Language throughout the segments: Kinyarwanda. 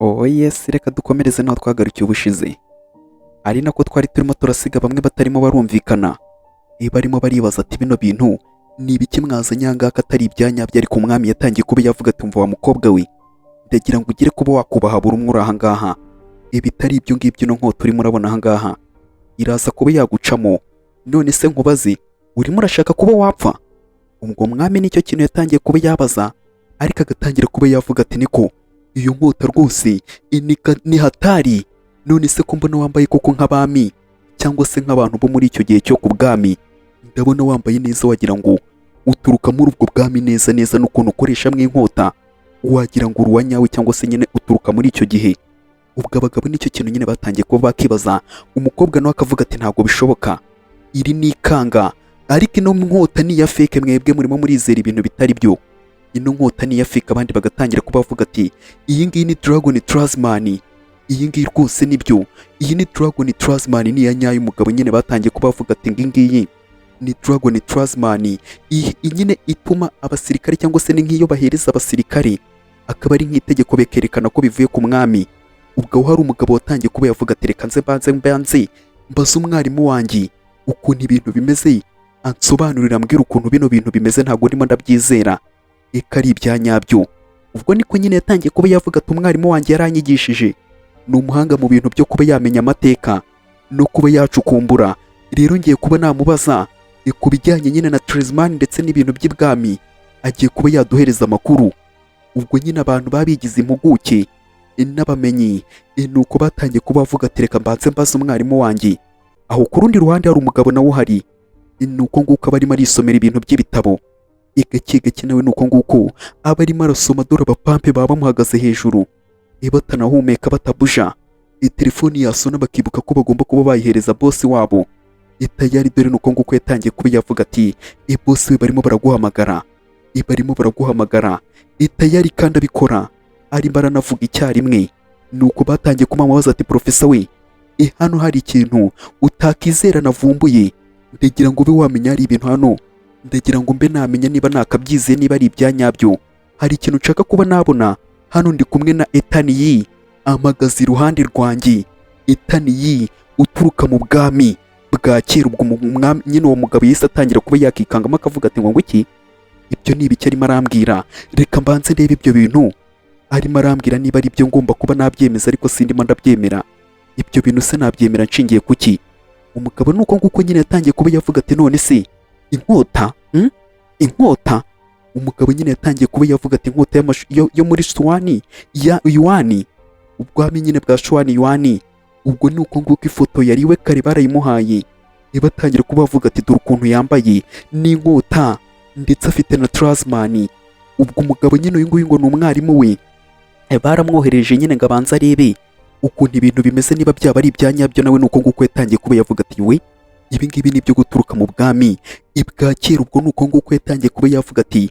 Oh yes, reka dukomereze naho twagarukiye ubushize. Ari nako twari turimo turasiga bamwe batarimo barumvikana. Barimo baribaza ati: "Bino bintu ni ibiki mwazanye aha ngaha ko atari ibyanyabyo?" Ariko umwami yatangiye kuba yavuga ati: "Umva wa mukobwa we, ndagira ngo ugire kuba wakubaha buri umwe uri aha ngaha. Ibitari ibyo ngibyo, ino nkota urimo urabona aha ngaha iraza kuba yagucamo. None se nkubaze, urimo urashaka kuba wapfa?" Ubwo mwami nicyo kintu yatangiye kuba yabaza, ariko agatangira kuba yavuga ati: "Niko, iyo nkota rwose ni hatari. None se ko mbona wambaye koko nk'abami cyangwa se nk'abantu bo muri icyo gihe cyo ku bwami, ndabona wambaye neza, wagira ngo uturuka muri ubwo bwami neza neza, n'ukuntu ukoreshamo inkota wagira ngo uri uwa nyawe, cyangwa se nyine uturuka muri icyo gihe." Ubwo abagabo nicyo kintu nyine batangiye kuba bakibaza. Umukobwa nawe akavuga ati: "Ntabwo bishoboka, iri ni ikanga, ariko ino nkota ni iya fake. Mwebwe murimo murizera ibintu bitari byo, ino nkota ni iya fake." Abandi bagatangira kuba bavuga ati: "Iyi ngiyi ni Dragon Talisman, iyi ngiyi rwose nibyo, iyi ni Dragon Talisman, ni iya nyayo." Umugabo nyine batangiye kuba bavuga ati: "Ngiyi ngiyi ni Dragon Talisman, iyi nyine ituma abasirikare, cyangwa se ni nk'iyo bahereza abasirikare, akaba ari nk'itegeko, bekerekana ko bivuye ku mwami." Ubwo aho hari umugabo watangiye kuba yavuga ati: "Reka nze mbanze mbaze umwarimu wanjye ukuntu ibintu bimeze, ansobanurira, ambwira ukuntu bino bintu bimeze, ntabwo ndimo ndabyizera eka ari ibya nyabyo." Ubwo niko nyine yatangiye kuba yavuga ati: "Umwarimu wanjye yaranyigishije, ni umuhanga mu bintu byo kuba yamenya amateka no kuba yacukumbura. Rero ngiye kuba namubaza ku bijyanye nyine na talisman ndetse n'ibintu by'ibwami, agiye kuba yaduhereza amakuru." Ubwo nyine abantu babigize impuguke n'abamenyi ni uko batangiye kuba bavuga ati: "Reka mbanze mbaze umwarimu wanjye." Aho ku rundi ruhande hari umugabo nawe uhari, ni uko nguko aba arimo arisomera ibintu by'ibitabo gake gake, nawe ni uko nguko aba arimo arasoma. Dore abapampe baba bamuhagaze hejuru, batanahumeka, batabuja. Telefoni yasona bakibuka ko bagomba kuba bayihereza bosi wabo. Tayari dore ni uko nguko yatangiye kuba yavuga ati: "Bosi we, barimo baraguhamagara, barimo baraguhamagara." Tayari kandi abikora arimo aranavuga icyarimwe. Nuko batangiye kumubaza ati: "Professor we, hano hari ikintu utakizera navumbuye, ndagira ngo ube wamenya, hari ibintu hano ndagira ngo mbe namenya niba nakabyizeye, niba ari ibya nyabyo. Hari ikintu nshaka kuba nabona hano. Ndi kumwe na Etaniyi, amagaze iruhande rwanjye, Etaniyi uturuka mu bwami bwa kera." Ubwo umwami nyine, uwo mugabo yahise atangira kuba yakikangamo, akavuga ati: "Ngo iki? Ibyo ni ibiki arimo arambwira? Reka mbanze ndebe ibyo bintu arimo arambwira niba ari byo ngomba kuba nabyemeza, ariko sindimo ndabyemera. Ibyo bintu se nabyemera nshingiye kuki?" Umugabo nuko nguko nyine yatangiye kuba yavuga ati: "None se inkota, Inkota?" Umugabo nyine yatangiye kuba yavuga ati: "Inkota yo muri Suwani ya Yuwani, ubwami nyine bwa Shuwani Yuwani." Ubwo ni uko nguko ifoto yariwe kare barayimuhaye, batangira kuba bavuga ati: "Dore ukuntu yambaye n'inkota, ndetse afite na talisman." Ubwo umugabo nyine uyu nguyu ngo ni umwarimu we, baramwohereje nyine ngo abanze arebe ukuntu ibintu bimeze, niba byaba ari ibya nyabyo. Nawe ni uko nguko yatangiye kuba yavuga ati: "We, ibi ngibi ni ibyo guturuka mu bwami ibwa kera." Ubwo ni uko nguko yatangiye kuba yavuga ati: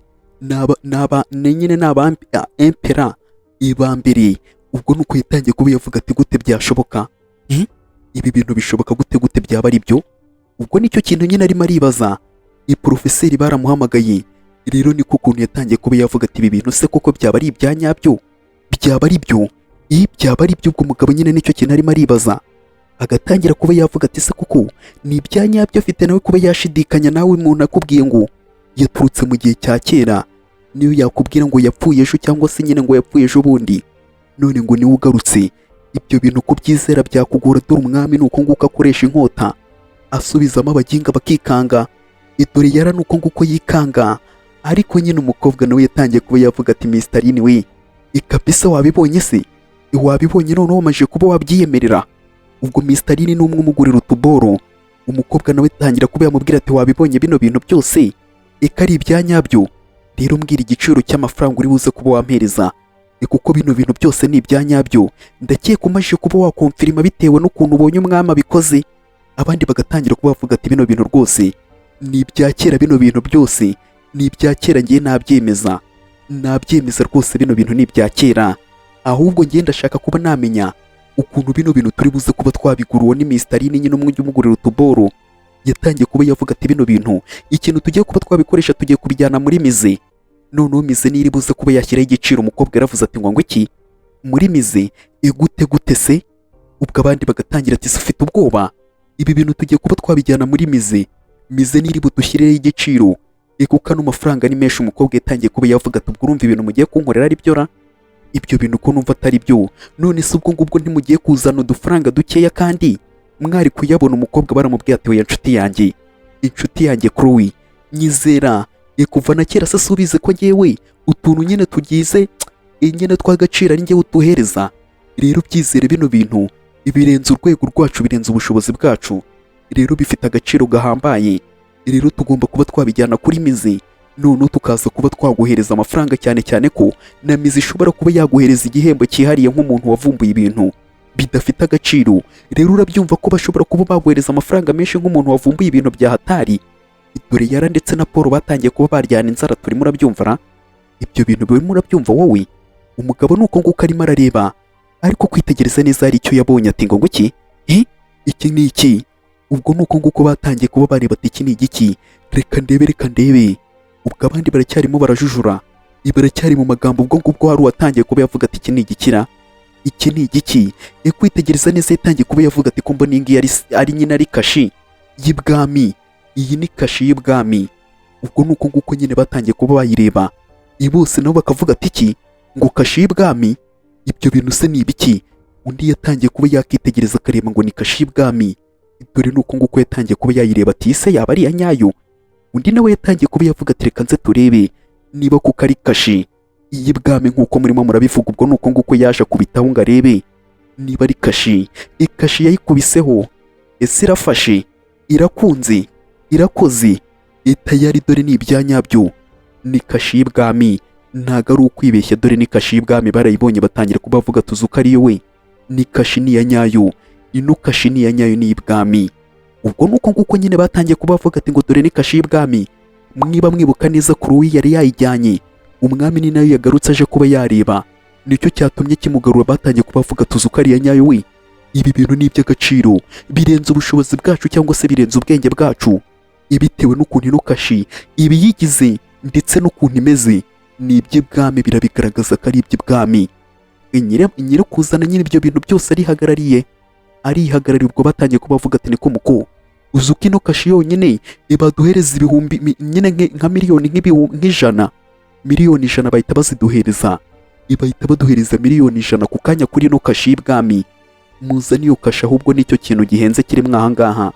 "Naba ni nyine ni aba emperor iba mbere." Ubwo ni uko yatangiye kuba yavuga ati: "Gute byashoboka? Ibi bintu bishoboka gute? Gute byaba ari byo?" Ubwo nicyo kintu nyine arimo aribaza. Iporofeseri baramuhamagaye rero, niko ukuntu yatangiye kuba yavuga ati: "Ibi bintu se koko byaba ari ibya nyabyo? Byaba ari byo? Byaba ari byo?" Ubwo umugabo nyine nicyo kintu arimo aribaza, agatangira kuba yavuga ati: "Se koko ni ibya nyabyo?" Afite nawe kuba yashidikanya. Nawe umuntu akubwiye ngo yaturutse mu gihe cya kera, niyo yakubwira ngo yapfuye ejo, cyangwa se nyine ngo yapfuye ejo bundi, none ngo niwe ugarutse, ibyo bintu kubyizera byakugora. Dore umwami ni uko nguko akoresha inkota, asubizamo abaginga bakikanga. Dore yara ni uko nguko yikanga. Ariko nyine umukobwa nawe yatangiye kuba yavuga ati: "Mr Lin we, ikabisa wabibonye se? Wabibonye noneho wamaze kuba wabyiyemerera?" Ubwo Mr Lin ni umwe umugurira utuboro. Umukobwa nawe atangira kuba yamubwira ati: "Wabibonye, bino bintu byose eka ari ibya nyabyo. Rero mbwira igiciro cy'amafaranga uri buze kuba wampereza, kuko bino bintu byose ni ibya nyabyo. Ndakeka umaze kuba wakomfirima bitewe n'ukuntu ubonye umwami abikoze." Abandi bagatangira kuba bavuga ati: "Bino bintu rwose ni ibya kera, bino bintu byose ni ibya kera, ngiye nabyemeza, nabyemeza rwose, bino bintu ni ibya kera. Ahubwo ngiye ndashaka kuba namenya ukuntu bino bintu turi buze kuba twabigura." Uwo ni Mr Lin nyine umwe ujya umugurira utuboro. Yatangiye kuba yavuga ati: "Bino bintu, ikintu tugiye kuba twabikoresha, tugiye kubijyana muri musée, noneho musée niri buze kuba yashyiraho igiciro." Umukobwa yaravuze ati: "Ngo iki?" Muri musée? Igute gute se? Ubwo abandi bagatangira ati: "Ufite ubwoba? Ibi bintu tugiye kuba twabijyana muri musée, musée niri budushyireho igiciro, kuko ano mafaranga ni menshi." Umukobwa yatangiye kuba yavuga ati: "Ubwo urumva ibintu mugiye kunkorera ari byo ra? Ibyo bintu ko numva atari byo? None se ubwo ngubwo ntimugiye kuzana udufaranga dukeya kandi mwari kuyabona?" Umukobwa baramubwiye ati: "Oya, inshuti yanjye, inshuti yanjye Chloe, nyizera. Kuva na kera se subize ko ngewe utuntu nyine tugize nyine tw'agaciro ari ngewe utuhereza? Rero byizere, bino bintu birenze urwego rwacu, birenze ubushobozi bwacu, rero bifite agaciro gahambaye. Rero tugomba kuba twabijyana kuri musée, noneho tukaza kuba twaguhereza amafaranga, cyane cyane ko na musée ishobora kuba yaguhereza igihembo cyihariye nk'umuntu wavumbuye ibintu bidafite agaciro. Rero urabyumva ko bashobora kuba baguhereza amafaranga menshi nk'umuntu wavumbuye ibintu bya hatari." Dore Yara ndetse na Paul batangiye kuba baryana inzara. Turimo, urabyumva ra? Ibyo bintu birimo, urabyumva wowe? Umugabo ni uko nguko arimo arareba, ariko kwitegereza neza hari icyo yabonye, ati: "Ngo nguki? Iki ni iki?" Ubwo ni uko nguko batangiye kuba bareba ati: "Iki ni igiki? Reka ndebe, reka ndebe." Ubwo abandi baracyarimo barajujura, baracyari mu magambo. Ubwo ngubwo hari uwatangiye kuba yavuga ati: "Iki ni igikira? Iki ni igiki?" Kwitegereza neza yatangiye kuba yavuga ati: "Ko mbona iyi ngiyi ari nyine ari kashi y'ibwami? Iyi ni kashi y'ibwami." Ubwo ni uko nguko nyine batangiye kuba bayireba bose, nabo bakavuga ati: "Iki ngo kashi y'ibwami? Ibyo bintu se ni ibiki?" Undi yatangiye kuba yakitegereza akareba ngo ni kashi y'ibwami. Dore ni uko nguko yatangiye kuba yayireba ati: "Ese yaba ari iya nyayo?" Undi nawe yatangiye kuba yavuga ati: "Reka nze turebe niba kuko ari kashi y'ibwami nk'uko murimo murabivuga." Ubwo ni uko nguko yaje akubitaho ngo arebe niba ari kashi. Ikashi yayikubiseho, ese irafashe, irakunze, irakoze tayari? Dore ni ibya nyabyo, ni kashi y'ibwami, ntago ari ukwibeshya. Dore ni kashi y'ibwami, barayibonye batangira kuba bavuga: "Tuzi uko ariyo we, ni kashi, ni iya nyayo, ino kashi ni iya nyayo, ni iy'ibwami." Ubwo ni uko nguko nyine batangiye kuba bavuga ati ngo dore ni kashi y'ibwami. Mwiba mwibuka neza, Kuruwi yari yayijyanye, umwami ni nayo yagarutse aje kuba yareba, nicyo cyatumye kimugarura. Batangiye kuba bavuga: "Tuzi uko ari iya nyayo we, ibi bintu ni iby'agaciro, birenze ubushobozi bwacu cyangwa se birenze ubwenge bwacu, bitewe n'ukuntu ino kashi ibiyigize ndetse n'ukuntu imeze ni iby'ibwami, birabigaragaza ko ari iby'ibwami." Nyiri kuzana nyine ibyo bintu byose arihagarariye, arihagarariye. Ubwo batangiye kuba bavuga ati: "Niko muko, uzi uko ino kashi yonyine ibaduhereza ibihumbi nyine nka miliyoni nk'ijana, miliyoni 100 bahita baziduhereza, bahita baduhereza miliyoni 100 ku kanya kuri ino kashi y'ibwami. Muzane iyo kashi, ahubwo nicyo kintu gihenze kirimo aha ngaha,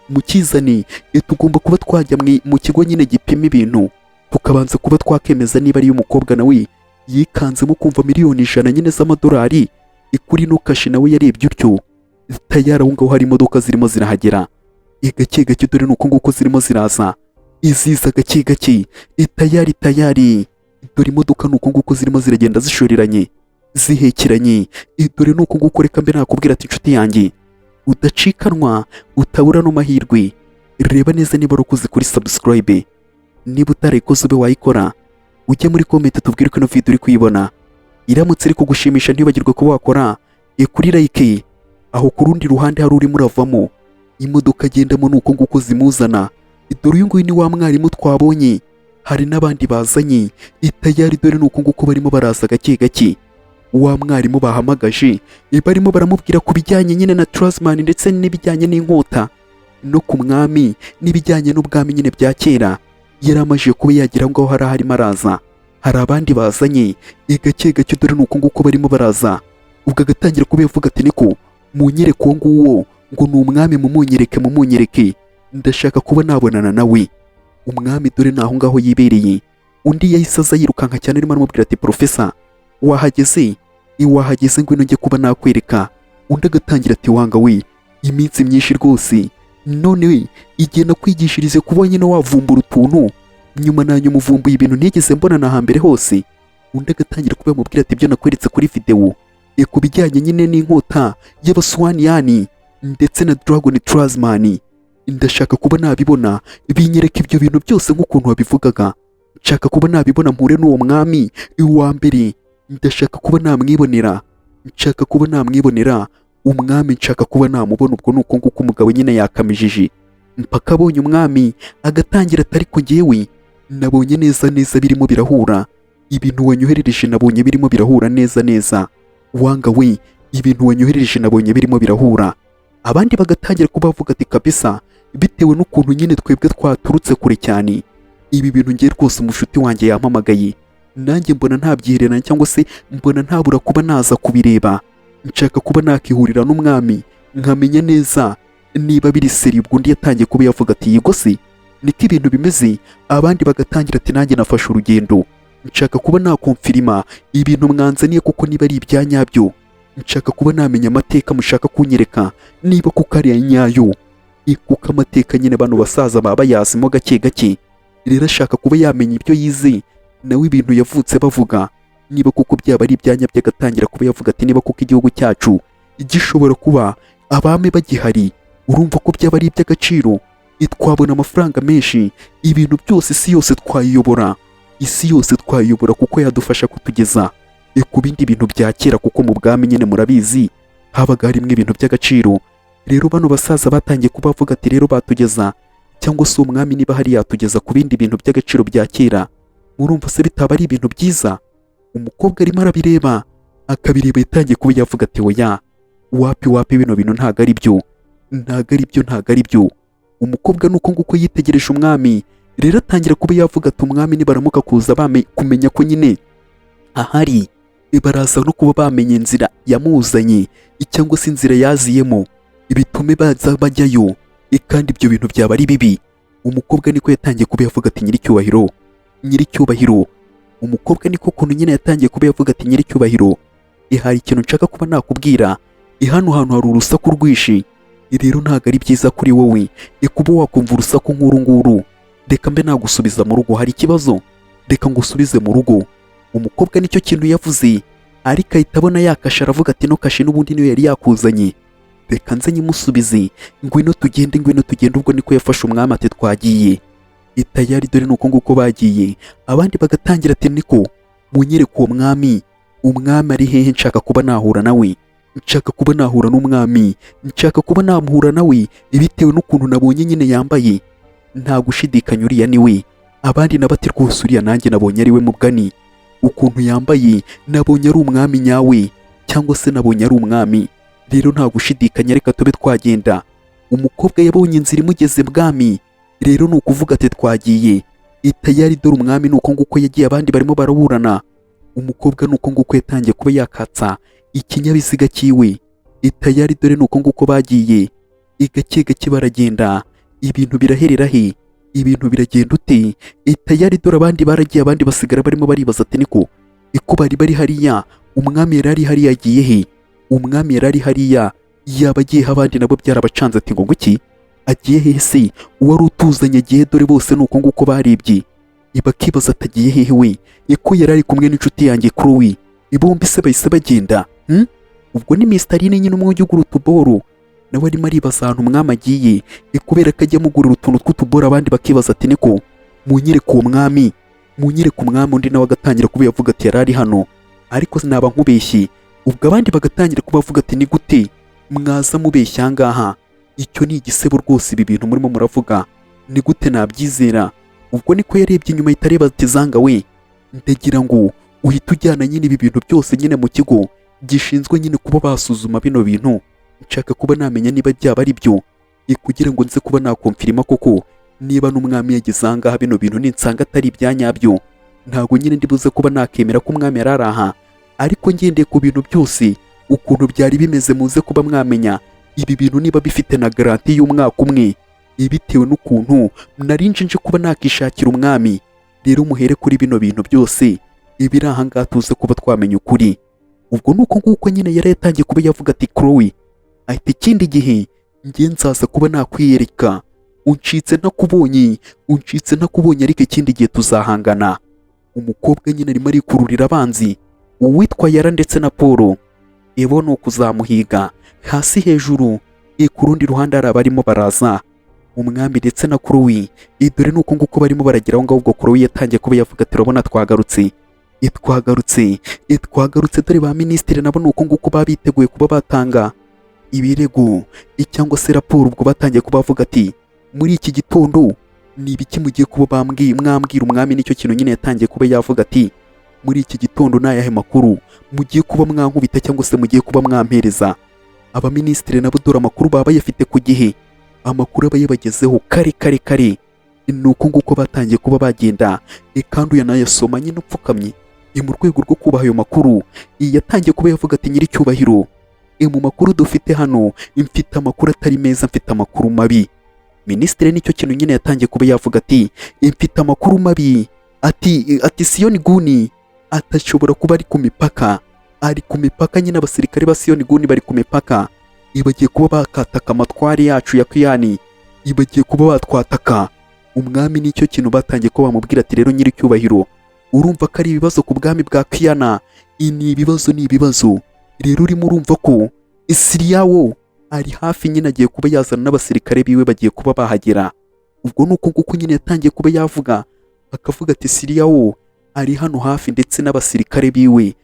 mukizane. Tugomba kuba twajya mu kigo nyine gipima ibintu, tukabanza kuba twakemeza niba ari umukobwa." Nawe yikanzemo kumva miliyoni 100 nyine z'amadolari kuri ino kashi, nawe yarebye utyo. Tayari aho ngaho hari imodoka zirimo zirahagera gake gake. Dore ni uko nguko zirimo ziraza, iziza gake gake. Tayari, tayari, dore imodoka ni uko nguko zirimo ziragenda zishoreranye, zihekeranye. Dore ni uko nguko. Reka mbe nakubwira ati: "Inshuti yanjye, udacikanwa, utabura no mahirwe, reba neza niba warakoze kuri subscribe. Niba utarayikoze, ube wayikora, ujye muri comment tubwire ko ino video uri kuyibona iramutse iri kugushimisha. Ntibagirwe kuba wakora kuri like." Aho ku rundi ruhande hari urimo uravamo, imodoka agendamo ni uko nguko zimuzana. Dore uyu nguyu ni wa mwarimu twabonye, hari n'abandi bazanye tayari. Dore ni uko nguko barimo baraza gake gake. Wa mwarimu bahamagaje, barimo baramubwira ku bijyanye nyine na talisman ndetse n'ibijyanye n'inkota no ku mwami n'ibijyanye n'ubwami nyine bya kera. Yari amajije kuba yagira ngo aho hari harimo araza, hari abandi bazanye gake gake. Dore ni uko nguko barimo baraza. Ubwo agatangira kuba yavuga ati: "Niko munyereke uwo nguwo ngo ni umwami, mumunyereke, mumunyereke, ndashaka kuba nabonana nawe." Umwami dore ni aho ngaho yibereye. Undi yahise aza yirukanka cyane, arimo aramubwira ati: "Professor, wahageze? Wahageze, ngwino njye kuba nakwereka." Undi agatangira ati: "Wanga we, iminsi myinshi rwose. None we igihe nakwigishirize kuba nyine wavumbura utuntu, nyuma na nyuma uvumbuye ibintu ntigeze mbona na hambere hose." Undi agatangira kuba yamubwira ati: "Ibyo nakweretse kuri videwo ku bijyanye nyine n'inkota y'abasuwaniyani ndetse na Dragon Talisman, ndashaka kuba nabibona. Binyereka ibyo bintu byose nk'ukuntu wabivugaga. Nshaka kuba nabibona, mpure n'uwo mwami uwa mbere. Ndashaka kuba namwibonera, nshaka kuba namwibonera umwami, nshaka kuba namubona." Ubwo ni uko nguko umugabo nyine yakamijije mpaka abonye umwami. Agatangira ati: "Ariko ngewe nabonye neza neza birimo birahura, ibintu wanyoherereje nabonye birimo birahura neza neza." Wanga we, ibintu wanyoherereje nabonye birimo birahura. Abandi bagatangira kuba bavuga ati kabisa, bitewe n'ukuntu nyine twebwe twaturutse kure cyane, ibi bintu ngiye rwose, umushuti wanjye yampamagaye, nanjye mbona ntabyihererana cyangwa se mbona ntabura kuba naza kubireba. Nshaka kuba nakihurira n'umwami nkamenya neza niba biri sérieux. Ubwo undi yatangiye kuba yavuga ati yego se, niko ibintu bimeze. Abandi bagatangira ati nanjye nafashe urugendo, nshaka kuba nakonfirima ibintu mwanzaniye, kuko niba ari ibya nyabyo nshaka kuba namenya amateka mushaka kunyereka niba kuko ari aya nyayo. Kuko amateka nyine bano basaza baba bayazimo gake gake. Rero ashaka kuba yamenya ibyo yize nawe, ibintu yavutse bavuga, niba kuko byaba ari ibya nyabyo. Agatangira kuba yavuga ati niba kuko igihugu cyacu gishobora kuba abami bagihari, urumva ko byaba ari iby'agaciro, twabona amafaranga menshi, ibintu byose, isi yose twayiyobora, isi yose twayiyobora, kuko yadufasha kutugeza ku bindi bintu bya kera, kuko mu bwami nyine murabizi habaga harimo ibintu by'agaciro. Rero bano basaza batangiye kuba bavuga ati rero batugeza, cyangwa se umwami niba hari yatugeza ku bindi bintu by'agaciro bya kera, murumva se bitaba ari ibintu byiza? Umukobwa arimo arabireba, akabireba, yatangiye kuba yavuga ati oya, wapi wapi, bino bintu ntabwo ari byo, ntabwo ari byo, ntabwo ari byo. Umukobwa nuko nguko yitegereje umwami. Rero atangira kuba yavuga ati umwami nibaramuka kuza kumenya ko nyine ahari, baraza no kuba bamenya inzira yamuzanye cyangwa se inzira yaziyemo, bitume baza bajyayo, kandi ibyo bintu byaba ari bibi. Umukobwa niko yatangiye kuba yavuga ati nyiricyubahiro, nyiricyubahiro. Umukobwa niko kuntu nyine yatangiye kuba yavuga ati nyiricyubahiro, hari ikintu nshaka kuba nakubwira. Hano hantu hari urusaku rwinshi, rero ntabwo ari byiza kuri wowe kuba wakumva urusaku nk'uru nguru. Reka mbe nagusubiza mu rugo. Hari ikibazo? Reka ngusubize mu rugo. Umukobwa nicyo kintu yavuze, ariko ahita abona yakashe, aravuga ati no kashe n'ubundi niyo yari yakuzanye, reka nze nyimusubize. Ngwino tugende, ngwino tugende. Ubwo niko yafashe umwami ati twagiye itayari. Dore ni uko nguko bagiye. Abandi bagatangira ati niko munyereke uwo mwami, umwami ari hehe? Nshaka kuba nahura nawe, nshaka kuba nahura n'umwami, nshaka kuba namuhura nawe, bitewe n'ukuntu nabonye nyine yambaye, nta gushidikanya uriya ni we. Abandi nabo ati rwose uriya nanjye nabonye ari we mugani, ukuntu yambaye nabonye ari umwami nyawe, cyangwa se nabonye ari umwami. Rero nta gushidikanya, reka tube twagenda. Umukobwa yabonye inzira imugeze bwami. Rero ni ukuvuga ati twagiye itayari. Dore umwami ni uko nguko yagiye, abandi barimo baraburana. Umukobwa ni uko nguko yatangiye kuba yakatsa ikinyabiziga cyiwe itayari. Dore ni uko nguko bagiye gake gake baragenda. Ibintu biraherera he? Ibintu biragenda ute? Itayari dore abandi baragiye, abandi basigara barimo baribaza ati niko iko bari bari hariya, umwami yari ari hariya agiye he? Umwami yari ari hariya yaba agiye he? Abandi nabo byarabacanze ati ngo nguki, agiye hehe se? Uwari utuzanye agiye? Dore bose ni uko nguko barebye, bakibaza ati agiye hehe we, iko yari ari kumwe n'inshuti yanjye Chloe, bombi se bahise bagenda, Ubwo ni Mr. Aline nyine, umwe ujya ugura utuboro, nawe arimo aribaza ahantu umwami agiye, kubera ko ajya amugurira utuntu tw'utuboro. Abandi bakibaza ati niko munyereke uwo mwami, munyereke umwami. Undi nawe agatangira kuba yavuga ati yari ari hano, ariko sinaba nkubeshye. Ubwo abandi bagatangira kuba bavuga ati ni gute mwaza mubeshya aha ngaha? Icyo ni igisebo rwose, ibi bintu murimo muravuga ni gute nabyizera? Ubwo niko yarebye inyuma, ahita areba ati zanga we, ndagira ngo uhite ujyana nyine ibi bintu byose nyine mu kigo gishinzwe nyine kuba basuzuma bino bintu. Nshaka kuba namenya niba byaba ari byo, kugira ngo nze kuba nakonfirima koko niba n'umwami yageze aha ngaha. Bino bintu ninsanga atari ibya nyabyo, ntabwo nyine ndibuze kuba nakemera ko umwami yari ari aha. Ariko ngendeye ku bintu byose ukuntu byari bimeze, muze kuba mwamenya ibi bintu niba bifite na garantie y'umwaka umwe, bitewe n'ukuntu nari nje kuba nakishakira umwami. Rero muhere kuri bino bintu byose ibiri aha ngaha, tuze kuba twamenya ukuri. Ubwo ni uko nguko nyine yari yatangiye kuba yavuga ati Chloe, ahita ikindi gihe njye nzaza kuba nakwiyereka, uncitse ntakubonye, uncitse ntakubonye, ariko ikindi gihe tuzahangana. Umukobwa nyine arimo arikururira abanzi, uwitwa Yara ndetse na Paul, ibo ni ukuzamuhiga hasi hejuru. Ku rundi ruhande hari abarimo baraza, umwami ndetse na Chloe. Dore ni uko nguko barimo baragera aho ngaho. Ubwo Chloe yatangiye kuba yavuga ati urabona twagarutse, twagarutse, twagarutse. Dore ba minisitiri nabo ni uko nguko baba biteguye kuba batanga ibirego cyangwa se raporo. Ubwo batangiye kuba bavuga ati muri iki gitondo ni ibiki mugiye kuba bambwiye, mwambwira? Umwami nicyo kintu nyine yatangiye kuba yavuga ati Muri iki gitondo ni ayahe makuru mugiye kuba mwankubita cyangwa se mugiye kuba mwampereza? Abaminisitiri nabo dore amakuru baba bayafite ku gihe, amakuru aba yabagezeho kare kare kare. Ni uko nguko batangiye kuba bagenda, kandi uyanayasoma nyine upfukamye mu rwego rwo kubaha ayo makuru. Yatangiye kuba yavuga ati: "Nyiricyubahiro, mu makuru dufite hano mfite amakuru atari meza, mfite amakuru mabi." Minisitiri nicyo kintu nyine yatangiye kuba yavuga ati: "Mfite amakuru mabi." Ati Siyoni Guni atashobora kuba ari ku mipaka, ari ku mipaka nyine. Abasirikare ba Siyoni Guni bari ku mipaka, bagiye kuba bakataka amatwari yacu ya Kiyani, bagiye kuba batwataka. Umwami nicyo kintu batangiye kuba bamubwira ati: "Rero nyiricyubahiro, urumva ko ari ibibazo ku bwami bwa Kiyana, ni ibibazo, ni ibibazo. Rero urimo urumva ko Isiriyawo ari hafi nyine, agiye kuba yazana n'abasirikare biwe, bagiye kuba bahagera." Ubwo ni uko nguko nyine yatangiye kuba yavuga, akavuga ati: "Siriyawo ari hano hafi ndetse n'abasirikare biwe,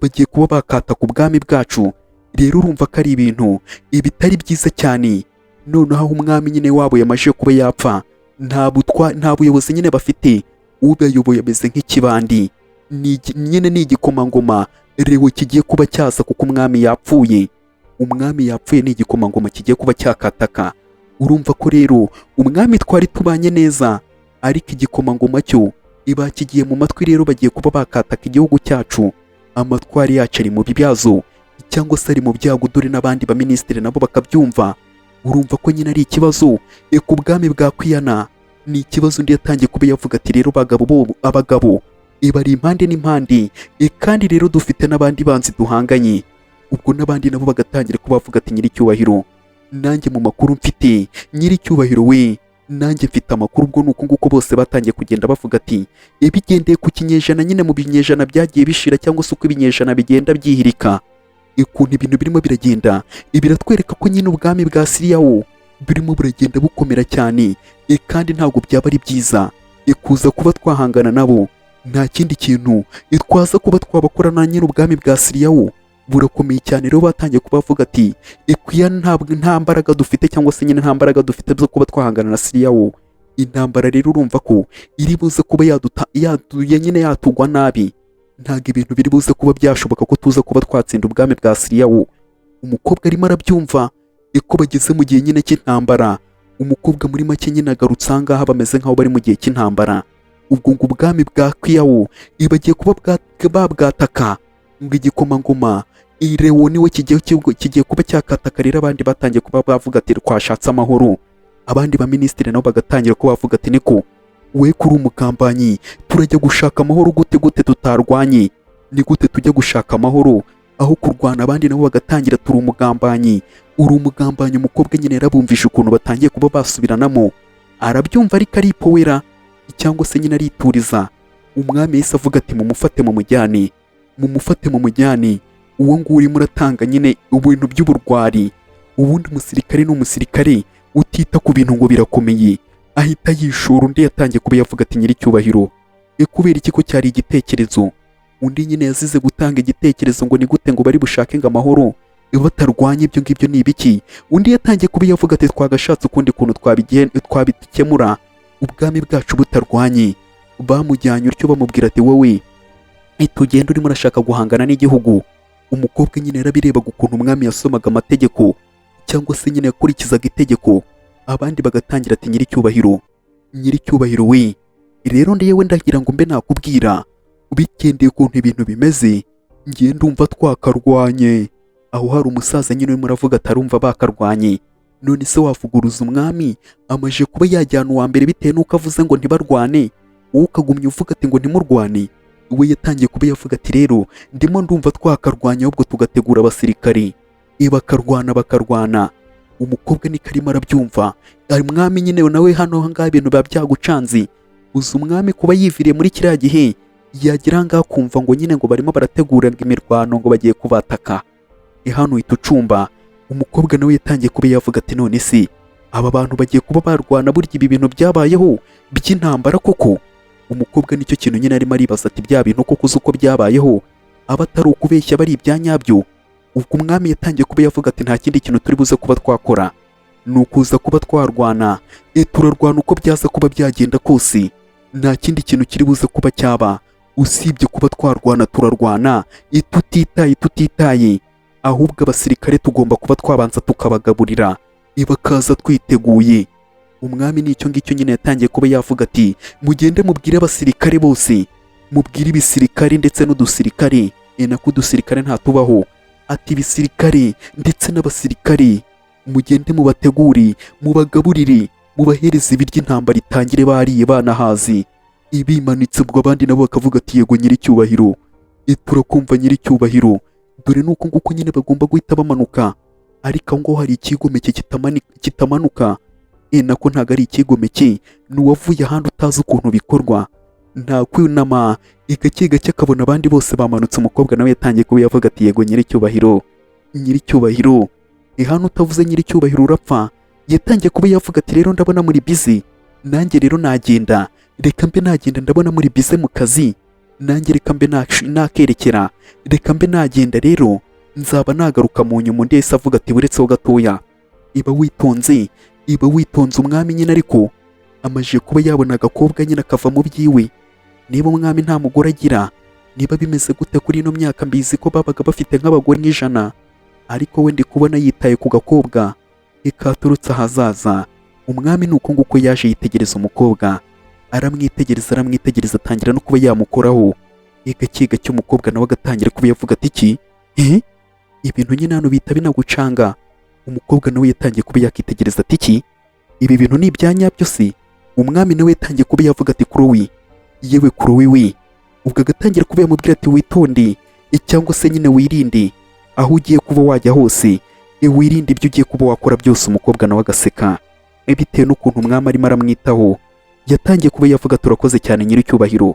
bagiye kuba bakata ku bwami bwacu. Rero urumva ko ari ibintu bitari byiza cyane." Noneho aho umwami nyine wabo yamaze kuba yapfa, nta butwa, nta buyobozi nyine bafite, ubayoboye ameze nk'ikibandi. Nyine ni igikomangoma rewe kigiye kuba cyaza, kuko umwami yapfuye. Umwami yapfuye, ni igikomangoma kigiye kuba cyakataka. Urumva ko rero umwami twari tubanye neza, ariko igikomangoma cyo iba kigiye mu matwi. Rero bagiye kuba bakataka igihugu cyacu, amatwari yacu ari mu bibyazo cyangwa se ari mu byago. Dore n'abandi baminisitiri nabo bakabyumva. Urumva ko nyine ari ikibazo ku bwami bwa Kwiyana, ni ikibazo. Undi yatangiye kuba yavuga ati: "Rero bagabo bo, abagabo bari impande n'impande, kandi rero dufite n'abandi banzi duhanganye." Ubwo n'abandi nabo bagatangira kuba bavuga ati: "Nyiricyubahiro, nanjye mu makuru mfite, nyiricyubahiro we, nanjye mfite amakuru." Ubwo ni uko nguko bose batangiye kugenda bavuga ati bigendeye ku kinyejana nyine, mu binyejana byagiye bishira cyangwa se uko ibinyejana bigenda byihirika, ukuntu ibintu birimo biragenda, biratwereka ko nyine ubwami bwa Siriyawo burimo buragenda bukomera cyane, kandi ntabwo byaba ari byiza kuza kuba twahangana nabo. Nta kindi kintu twaza kuba twabakorana nyine, ubwami bwa Siriyawo burakomeye cyane. Rero batangiye kuba bavuga ati ikwiya ntabwo nta mbaraga dufite, cyangwa se nyine nta mbaraga dufite zo kuba twahangana na Siriyawo. Intambara rero urumva ko iri buze kuba yaduta yaduye nyine, yatugwa nabi. Ntabwo ibintu biri buze kuba byashoboka ko tuza kuba twatsinda ubwami bwa Siriyawo. Umukobwa arimo arabyumva ko bageze mu gihe nyine cy'intambara. Umukobwa muri make nyine agarutse aha ngaha bameze nk'aho bari mu gihe cy'intambara. Ubwo ngo ubwami bwa Kwiyawo bagiye kuba babwataka, ngo igikomangoma Irewo niwe kigiye kuba cyakataka. Rero abandi batangiye kuba bavuga ati: "Twashatse amahoro." Abandi baminisitiri nabo bagatangira kuba bavuga ati: "Niko we, kuri umugambanyi, turajya gushaka amahoro gute? Gute tutarwanye? Ni gute tujya gushaka amahoro aho kurwana?" Abandi nabo bagatangira: "Turi umugambanyi, uri umugambanyi." Umukobwa nyine yarabumvisha ukuntu batangiye kuba basubiranamo, arabyumva ariko aripowera cyangwa se nyine arituriza. Umwami yahise avuga ati: "Mumufate mumujyane, mumufate mumujyane uwo nguwo urimo uratanga nyine ibintu by'uburwari." Ubundi umusirikare ni umusirikare utita ku bintu ngo birakomeye, ahita yishora. Undi yatangiye kuba yavuga ati: "Nyiricyubahiro, kubera iki ko cyari igitekerezo?" Undi nyine yazize gutanga igitekerezo ngo ni gute ngo bari bushake ngo amahoro batarwanya, ibyo ngibyo ni ibiki? Undi yatangiye kuba yavuga ati: "Twagashatse ukundi kuntu twabikemura ubwami bwacu butarwanye." Bamujyanye utyo, bamubwira ati: "Wowe tugenda, urimo urashaka guhangana n'igihugu." Umukobwa nyine yarabirebaga ukuntu umwami yasomaga amategeko cyangwa se nyine yakurikizaga itegeko. Abandi bagatangira ati: "Nyiricyubahiro, nyiricyubahiro we, rero ndewe ndagira ngo mbe nakubwira, bigendeye ukuntu ibintu bimeze, ngiye ndumva twakarwanye." Aho hari umusaza nyine urimo uravuga atarumva bakarwanye. None se wavuguruza umwami amaje kuba yajyana uwa mbere bitewe n'uko avuze ngo ntibarwane, wowe ukagumya uvuga ati ngo ntimurwane? We yatangiye kuba yavuga ati: "Rero ndimo ndumva twakarwanya, ahubwo tugategura abasirikari bakarwana, bakarwana." Umukobwa niko arimo arabyumva. Umwami nyine nawe hano ngaha ibintu biba byagucanze. Uzi umwami kuba yiviriye muri kiriya gihe, yagira ngaha kumva ngo nyine ngo barimo barategura imirwano, ngo bagiye kubataka, hano uhita ucumba. Umukobwa nawe yatangiye kuba yavuga ati: "None se aba bantu bagiye kuba barwana? Burya ibi bintu byabayeho by'intambara koko?" Umukobwa nicyo kintu nyine arimo aribaza ati: "Bya bintu koko uzi uko byabayeho, aba atari ukubeshya, bari ibya nyabyo?" Ubwo umwami yatangiye kuba yavuga ati: "Nta kindi kintu turi buze kuba twakora, ni ukuza kuba twarwana. Turarwana uko byaza kuba byagenda kose, nta kindi kintu kiri buze kuba cyaba." Usibye kuba twarwana, turarwana tutitaye, ahubwo abasirikare tugomba kuba twabanza tukabagaburira, bakaza twiteguye. Umwami nicyo ngicyo nyine yatangiye kuba yavuga ati: "Mugende mubwire abasirikare bose, mubwire ibisirikare ndetse n'udusirikare." Nako udusirikare ntatubaho. Ati: "Ibisirikare ndetse n'abasirikare, mugende mubategure, mubagaburire, mubahereze ibiryo, intambara itangire bariye banahazi." Ibimanitse. Ubwo abandi nabo bakavuga ati: "Yego nyiricyubahiro, turakumva nyiricyubahiro." Dore nuko nguko nyine bagomba guhita bamanuka, ariko aho ngaho hari ikigomeke kitamanuka. Nako ntabwo ari ikigomeke, ni uwavuye ahandi utazi ukuntu bikorwa. Nta kwinama, gake gake akabona abandi bose bamanutse. Umukobwa nawe yatangiye kuba yavuga ati: "Yego nyiricyubahiro, nyiricyubahiro." Hano utavuze nyiricyubahiro urapfa. Yatangiye kuba yavuga ati: "Rero ndabona muri busy, nanjye rero nagenda, reka mbe nagenda, ndabona muri busy mu kazi, nanjye reka mbe nakerekera, reka mbe nagenda rero, nzaba nagaruka mu nyuma." Undi yahise avuga ati: "Buretseho gatoya, iba witonze, iba witonze." Umwami nyine ariko amajije kuba yabona agakobwa nyine akava mu byiwe. Niba umwami nta mugore agira, niba bimeze gute kuri ino myaka, mbizi ko babaga bafite nk'abagore nk'ijana, ariko we ndi kubona yitaye ku gakobwa ikaturutse ahazaza. Umwami ni uko nguko yaje yitegereza umukobwa, aramwitegereza, aramwitegereza, atangira no kuba yamukoraho gake gake. Umukobwa nawe agatangira kuba yavuga ati: "Iki ibintu nyine hano bihita binagucanga." Umukobwa nawe yatangiye kuba yakitegereza ati: "Iki ibi bintu ni ibya nyabyo se?" Umwami nawe yatangiye kuba yavuga ati: "Kurowi, yewe Kurowi we." Ubwo agatangira kuba yamubwira ati: "Witonde, cyangwa se nyine wirinde aho ugiye kuba wajya hose, wirinde ibyo ugiye kuba wakora byose." Umukobwa nawe agaseka bitewe n'ukuntu umwami arimo aramwitaho. Yatangiye kuba yavuga: "Turakoze cyane nyiricyubahiro,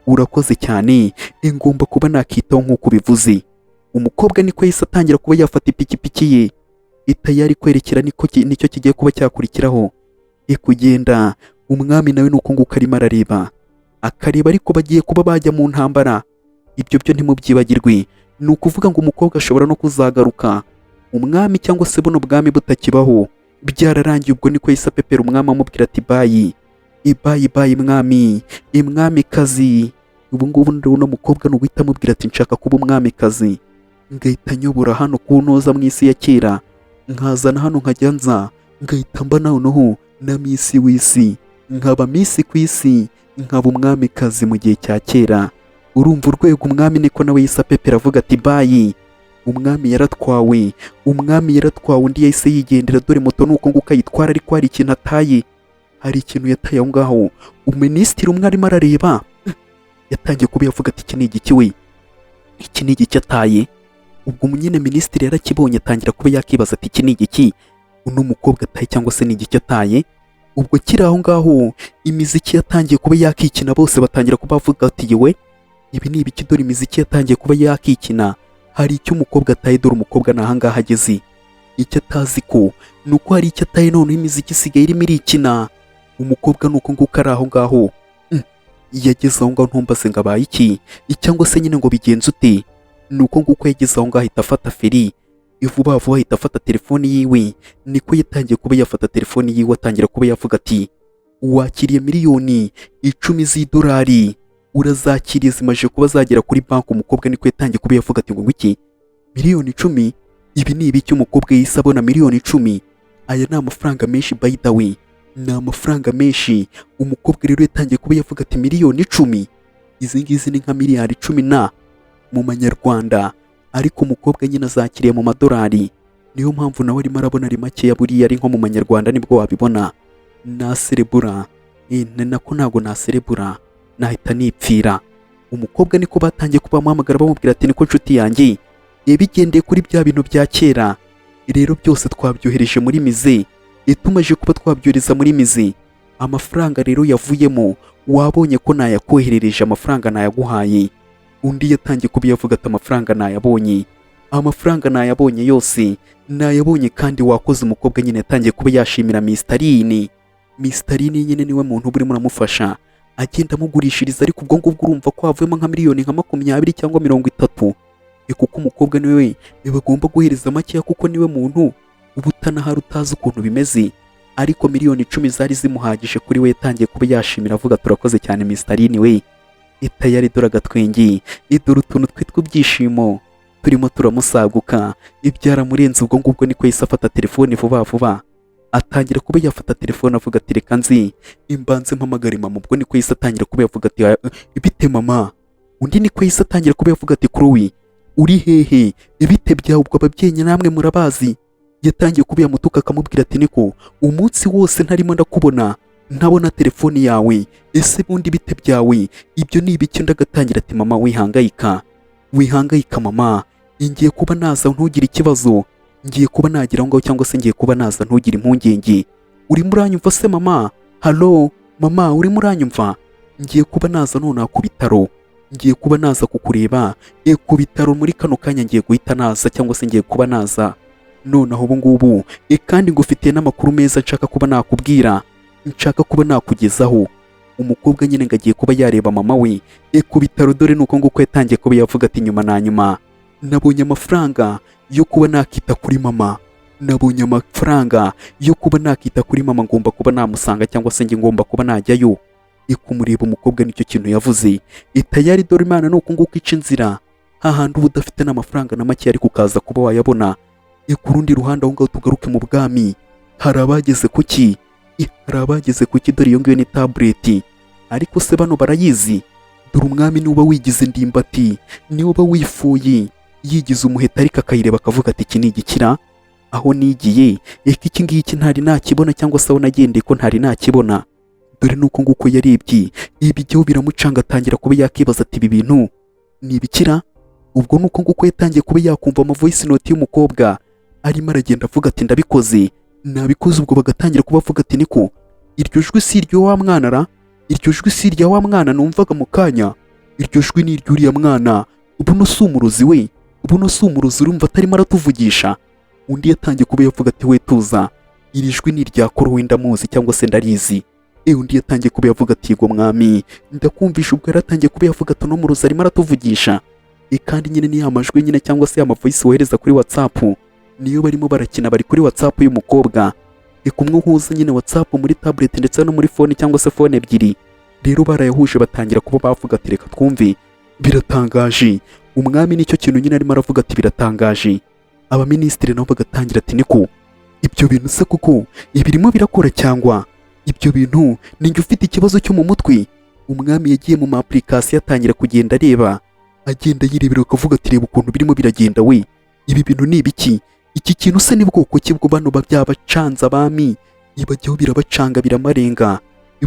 urakoze cyane, ngomba kuba nakitaho nk'uko ubivuze." Umukobwa niko yahise atangira kuba yafata ipikipiki ye, itayari kwerekera niko nicyo kigiye kuba cyakurikiraho kugenda. Umwami nawe nuko nguko arimo arareba, akareba, ariko bagiye kuba bajya mu ntambara, ibyo byo ntimubyibagirwe. Ni ukuvuga ngo umukobwa ashobora no kuzagaruka umwami cyangwa se buno bwami butakibaho, byararangiye. Ubwo niko yahise apepera umwami, amubwira ati: "Bye bye bye mwami, imwamikazi." Ubu ngubu uno mukobwa ni uguhita amubwira ati: "Nshaka kuba umwamikazi, ngahita nyobora hano ku ntoza mu isi ya kera, nkazana hano nkajya nza ngahita mba noneho na miss w'isi, nkaba miss ku isi, nkaba umwamikazi mu gihe cya kera." Urumva urwego. Umwami niko nawe yahise apepera avuga ati: "Bye." Umwami yaratwawe, umwami yaratwawe, undi yahise yigendera. Dore moto nuko nguko ayitwara, ariko hari ikintu ataye, hari ikintu yataye aho ngaho. Uminisitiri umwe arimo arareba, yatangiye kuba yavuga ati: "Iki ni igiki we? Iki ni igiki ataye?" Ubwo nyine minisitiri yarakibonye, atangira kuba yakibaza ati: "Iki ni igiki uno mukobwa ataye, cyangwa se ni igiki ataye?" Ubwo kiri aho ngaho, imiziki yatangiye kuba yakikina, bose batangira kuba bavuga ati: "Yewe, ibi ni ibiki?" Dore imiziki yatangiye kuba yakikina, hari icyo umukobwa ataye. Dore umukobwa ni ahangaha ageze, icyo atazi ko ni uko hari icyo ataye. Noneho imiziki isigaye irimo irikina. Umukobwa ni uko nguko ari aho ngaho. Yageze aho ngaho, ntumbaze ngo abaye iki cyangwa se nyine ngo bigenze ute. Ni uko nguko yageze aho ngaho, ahita afata feri vuba vuba, ahita afata telefoni yiwe. Niko yatangiye kuba yafata telefoni yiwe, atangira kuba yavuga ati: "Wakiriye miliyoni 10 z'idolari, urazakiriye, zimaze kuba zagera kuri banki." Umukobwa niko yatangiye kuba yavuga ati: "Ngo iki? Miliyoni 10? Ibi ni ibiki?" Umukobwa yahise abona miliyoni 10. Aya ni amafaranga menshi, by the way, ni amafaranga menshi. Umukobwa rero yatangiye kuba yavuga ati: "Miliyoni 10, izi ngizi ni nka miliyari 10 na mu manyarwanda." Ariko umukobwa nyine azakiriye mu madolari, niyo mpamvu nawe arimo arabona ari makeya. Buriya ari nko mu manyarwanda nibwo wabibona. Naserebura, nako ntabwo naserebura, nahita nipfira. Umukobwa niko batangiye kuba bamuhamagara, bamubwira ati: "Niko nshuti yanjye, bigendeye kuri bya bintu bya kera rero, byose twabyohereje muri musée. Tumaze kuba twabyohereza muri musée, amafaranga rero yavuyemo wabonye ko nayakoherereje, amafaranga nayaguhaye." Undi yatangiye kuba yavuga ati: "Amafaranga nayabonye, amafaranga nayabonye yose, nayabonye kandi wakoze." Umukobwa nyine yatangiye kuba yashimira Mr. Rini. Mr. Rini nyine niwe muntu uba urimo uramufasha, agenda amugurishiriza. Ariko ubwo ngubwo urumva ko havuyemo nka miliyoni nka 20 cyangwa 30, kuko umukobwa niwe bagomba guhereza makeya, kuko niwe muntu uba utanahari, utazi ukuntu bimeze. Ariko miliyoni 10 zari zimuhagije kuri we. Yatangiye kuba yashimira avuga: "Turakoze cyane Mr. Rini we." Itayari dore agatwenge, idore utuntu twitwa ibyishimo turimo turamusaguka, ibyaramurenze. Ubwo ngubwo niko yahise afata telefone vuba vuba, atangira kuba yafata telefone, avuga ati: "Reka nzi imbanze mpamagare mama." Ubwo niko yahise atangira kuba yavuga ati: "Bite mama?" Undi niko yahise atangira kuba yavuga ati: "Chloe, uri hehe? Ibite byawe?" Ubwo ababyeyi namwe murabazi. Yatangiye kuba yamutuka, akamubwira ati: "Niko umunsi wose ntarimo ndakubona, ntabona telefoni yawe, ese bundi bite byawe? Ibyo ni ibiki?" Undi agatangira ati: "Mama, wihangayika, wihangayika mama, ngiye kuba naza, ntugire ikibazo, ngiye kuba nagira aho ngaho, cyangwa se ngiye kuba naza, ntugire impungenge. Urimo uranyumva se mama? Hello mama, urimo uranyumva? Ngiye kuba naza nonaha ku bitaro, ngiye kuba naza kukureba ku bitaro muri kano kanya, ngiye guhita naza, cyangwa se ngiye kuba naza nonaha ubu ngubu, kandi ngufitiye n'amakuru meza nshaka kuba nakubwira, nshaka kuba nakugezaho." Umukobwa nyine ngo agiye kuba yareba mama we ku bitaro. Dore nuko nguko yatangiye kuba yavuga ati: "Nyuma na nyuma nabonye amafaranga yo kuba nakita kuri mama, nabonye amafaranga yo kuba nakita kuri mama, ngomba kuba namusanga, cyangwa se njye ngomba kuba najyayo kumureba." Umukobwa nicyo kintu yavuze. Itayari dore Imana ni uku nguko ica inzira, hahandi uba udafite n'amafaranga na make, ariko ukaza kuba wayabona. Ku rundi ruhande aho ngaho, tugaruke mu bwami, hari abageze kuki? Hari abageze kuki? Dore iyo ngiyo ni tablet, ariko se bano barayizi? Dore umwami niba wigize indimbati, niba wifuye yigize umuheta, ariko akayireba akavuga ati: "Iki ni igikira aho nigiye? Eka iki ngiki ntari nakibona, cyangwa se aho nagendeye ko ntari nakibona." Dore nuko nguko yarebye ibijyaho biramucanga, atangira kuba yakibaza ati: "Ibi bintu ni ibikira?" Ubwo nuko nguko yatangiye kuba yakumva ama voice note y'umukobwa arimo aragenda avuga ati: "Ndabikoze, nabikoze." Ubwo bagatangira kuba avuga ati: "Niko iryo jwi si iryo wa mwana ra? Iryo jwi si irya wa mwana numvaga mu kanya? Iryo jwi ni iry'uriya mwana. Buno si umurozi we? Buno si umurozi urumva atarimo aratuvugisha?" Undi yatangiye kuba yavuga ati: "We tuza, iri jwi ni irya Koro, ndamuzi cyangwa se ndarizi." Undi yatangiye kuba yavuga ati: "Yego mwami, ndakumvisha." Ubwo yaratangiye kuba yavuga ati: "Uno murozi arimo aratuvugisha." Kandi nyine ni ya majwi nyine, cyangwa se ya mavoice wohereza kuri WhatsApp, niyo barimo barakina. Bari kuri WhatsApp y'umukobwa. Kumwe uhuza nyine WhatsApp muri tablet ndetse no muri phone, cyangwa se phone ebyiri, rero barayahuje, batangira kuba bavuga ati: "Reka twumve." Biratangaje. Umwami nicyo kintu nyine arimo aravuga ati: "Biratangaje." Abaminisitiri nabo bagatangira ati: "Niko ibyo bintu se kuko ibirimo birakora, cyangwa ibyo bintu ninjye ufite ikibazo cyo mu mutwe?" Umwami yagiye mu ma application, atangira kugenda areba, agenda yirebera, akavuga ati: "Reba ukuntu birimo biragenda we, ibi bintu ni ibiki? Iki kintu se ni bwoko ki?" Bwo bano byabacanze, abami ibajyaho birabacanga, biramarenga,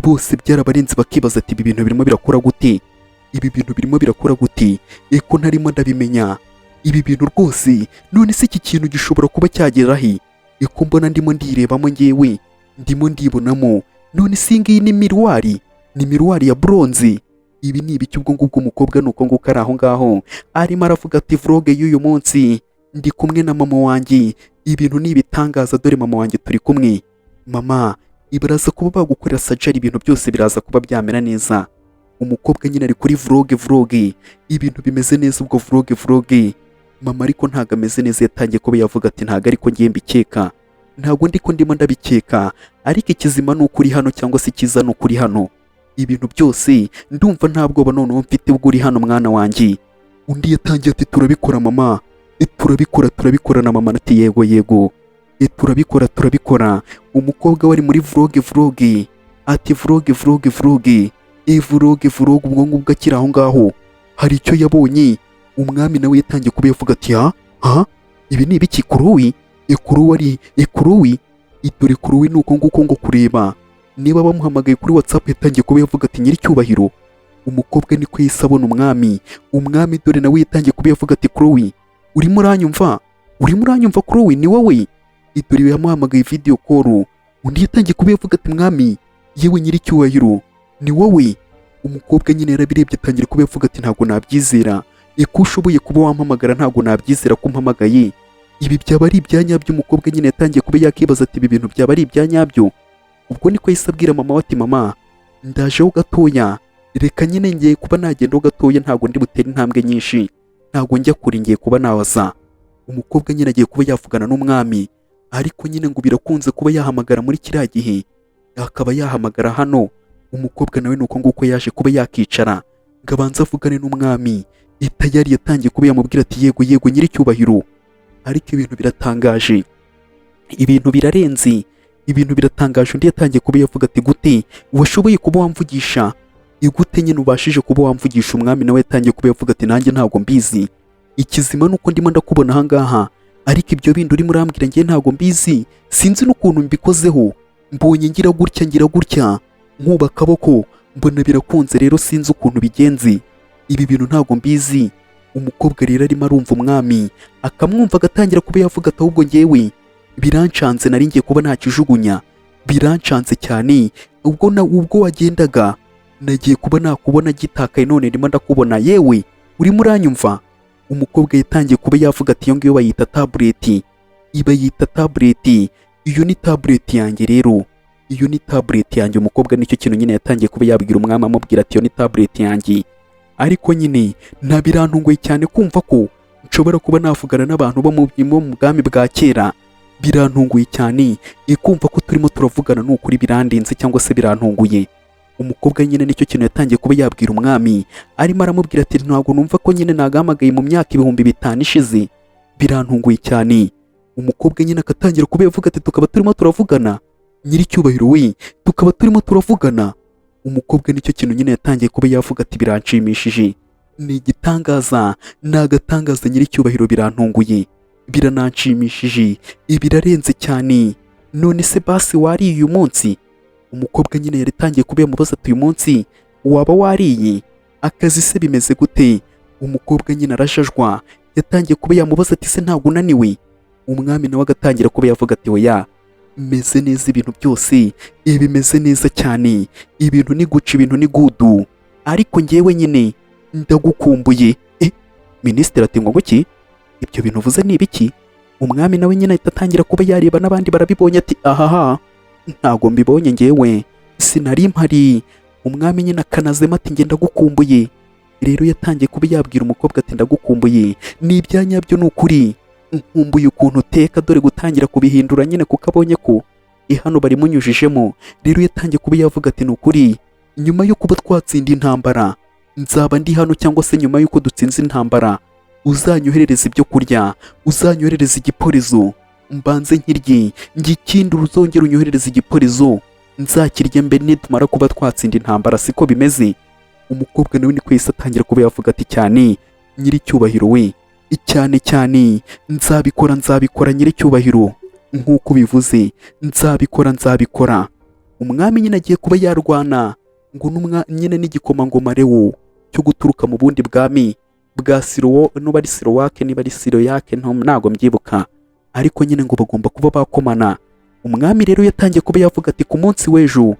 bose byarabarenze, bakibaza ati: "Ibi bintu birimo birakora gute? Ibi bintu birimo birakora gute? Eko ntarimo ndabimenya ibi bintu rwose. None se iki kintu gishobora kuba cyagera he? Eko mbona ndimo ndirebamo, ngewe ndimo ndibonamo. None se iyi ngiyi ni miroir? Ni miroir ya bronze? Ibi ni ibiki?" Ubwo ngubwo umukobwa ni uko nguko ari aho ngaho, arimo aravuga ati: "Vlog y'uyu munsi ndi kumwe na mama wanjye, ibintu ni ibitangaza. Dore mama wanjye turi kumwe. Mama, baraza kuba bagukorera surgery, ibintu byose biraza kuba byamera neza." Umukobwa nyine ari kuri vlog, vlog, ibintu bimeze neza. Ubwo vlog, vlog, mama ariko ntabwo ameze neza. Yatangiye kuba yavuga ati: "Ntabwo ariko ngiye mbikeka, ntabwo ndi ko ndimo ndabikeka, ariko ikizima ni ukuri hano, cyangwa se ikiza ni ukuri hano. Ibintu byose ndumva nta bwoba noneho mfite ubwo uri hano, mwana wanjye." Undi yatangiye ati: "Turabikora mama, turabikora, turabikora." Na mama ati: "Yego, yego, turabikora, turabikora." Umukobwa wari muri vlog, vlog, ati: "Vlog, vlog, vlog, vlog, vlog." Ubwo ngubwo akiri aho ngaho hari icyo yabonye. Umwami nawe yatangiye kuba yavuga ati: "Ha ha, ibi ni ibiki? Kuruwi ekuruwi ari ekuruwi, idore kuruwi." Ni uko nguko ngo kureba niba bamuhamagaye kuri WhatsApp, yatangiye kuba yavuga ati: "Nyiricyubahiro." Umukobwa niko yahise abona umwami. Umwami dore nawe yatangiye kuba yavuga ati: "Kuruwi, urimo uranyumva? Urimo uranyumva Kuruwi? Ni wowe?" Idore yamuhamagaye video call. Undi yatangiye kuba yavuga ati: "Mwami, yewe nyiricyubahiro, ni wowe?" Umukobwa nyine yarabirebye, atangira kuba yavuga ati: "Ntabwo nabyizera ko ushoboye kuba wampamagara, ntabwo nabyizera ko umpamagaye. Ibi byaba ari ibya nyabyo?" Umukobwa nyine yatangiye kuba yakibaza ati: "Ibi bintu byaba ari ibya nyabyo?" Ubwo niko yahise abwira mama we ati: "Mama, ndajeho gatoya, reka nyine ngiye kuba nagendaho gatoya, ntabwo ndi butere intambwe nyinshi, ntabwo njya kure, ngiye kuba nabaza." Umukobwa nyine agiye kuba yavugana n'umwami, ariko nyine ngo birakunze kuba yahamagara muri kiriya gihe, akaba yahamagara hano. Umukobwa nawe ni uko nguko yaje kuba yakicara. ngo abanze avugane n'umwami. Itayari yatangiye kuba yamubwira ati: "Yego, yego, nyiricyubahiro." Ariko ibintu biratangaje, ibintu birarenze, ibintu biratangaje. Undi yatangiye kuba yavuga ati: "Gute washoboye kuba wamvugisha? Igute nyine ubashije kuba wamvugisha?" Umwami nawe yatangiye kuba yavuga ati: "Nanjye ntabwo mbizi. Ikizima nuko ndimo ndakubona ahangaha, ariko ibyo bindi urimo urambwira ngewe ntabwo mbizi, sinzi n'ukuntu mbikozeho. Mbonye ngira gutya, ngira gutya, nkuba akaboko, mbona birakunze. Rero sinzi ukuntu bigenze, ibi bintu ntabwo mbizi." Umukobwa rero arimo arumva umwami, akamwumva, agatangira kuba yavuga ati: "Ahubwo ngewe birancanze, nari ngiye kuba nakijugunya, birancanze cyane. Ubwo na ubwo wagendaga nagiye kuba nakubona gitakaye, none ndimo ndakubona. Yewe, urimo uranyumva?" Umukobwa yatangiye kuba yavuga ati: "Iyo ngiyo bayita tablet, ibayita tablet. Iyo ni tablet yanjye rero, iyo ni tablet yanjye." Umukobwa nicyo kintu nyine yatangiye kuba yabwira umwami, amubwira ati: "Iyo ni tablet yanjye, ariko nyine nta birantunguye cyane kumva ko nshobora kuba navugana n'abantu bo mu bwami bwa kera. Birantunguye cyane ikumva ko turimo turavugana, ni ukuri birandenze cyangwa se birantunguye." Umukobwa nyine nicyo kintu yatangiye kuba yabwira umwami, arimo aramubwira ati: "Ntabwo numva ko nyine nagahamagaye mu myaka 5000 ishize, birantunguye cyane." Umukobwa nyine akatangira kuba yavuga ati: "Tukaba turimo turavugana, nyiricyubahiro we, tukaba turimo turavugana." Umukobwa nicyo kintu nyine yatangiye kuba yavuga ati: "Biranshimishije, ni igitangaza, ni agatangaza, nyiricyubahiro, birantunguye, birananshimishije, birarenze cyane. None se basi wariye uyu munsi?" Umukobwa nyine yari atangiye kuba yamubaza ati: "Uyu munsi waba wariye? Akazi se bimeze gute?" Umukobwa nyine arashajwa, yatangiye kuba yamubaza ati: "Se ntabwo unaniwe?" Umwami nawe agatangira kuba yavuga ati: "Oya, meze neza, ibintu byose bimeze neza cyane, ibintu ni guca, ibintu ni good, ariko ngewe nyine ndagukumbuye." Minisitiri ati: "Ngo iki? Ibyo bintu uvuze ni ibiki?" Umwami nawe nyine ahita atangira kuba yareba, n'abandi barabibonye, ati: "Ahaha, ntago mbibonye, ngewe sinari mpari." Umwami nyine akanazemo ati: "Njye ndagukumbuye." Rero yatangiye kuba yabwira umukobwa ati: "Ndagukumbuye, ni ibyanyabyo, ni ukuri, nkumbuye ukuntu uteka." Dore gutangira kubihindura nyine kuko abonye ko hano barimunyujijemo. Rero yatangiye kuba yavuga ati: "Ni ukuri, nyuma yo kuba twatsinda intambara nzaba ndi hano, cyangwa se nyuma y'uko dutsinze intambara uzanyoherereza ibyo kurya, uzanyoherereza igiporezo mbanze nkirye, ngikindi uzongera unyoherereza igiporezo nzakirya mbere nitumara kuba twatsinda intambara, siko bimeze?" Umukobwa nawe niko yahise atangira kuba yavuga ati: "Cyane, nyiricyubahiro we, cyane cyane, nzabikora, nzabikora, nyiricyubahiro, nk'uko bivuze, nzabikora, nzabikora." Umwami nyine agiye kuba yarwana ngo n'umwa nyine n'igikomangoma Lewo cyo guturuka mu bundi bwami bwa Sirowo, nuba ari Sirowake, niba ari Siroyake, ntago mbyibuka, ariko nyine ngo bagomba kuba bakomana. Umwami rero yatangiye kuba yavuga ati: "Ku munsi w'ejo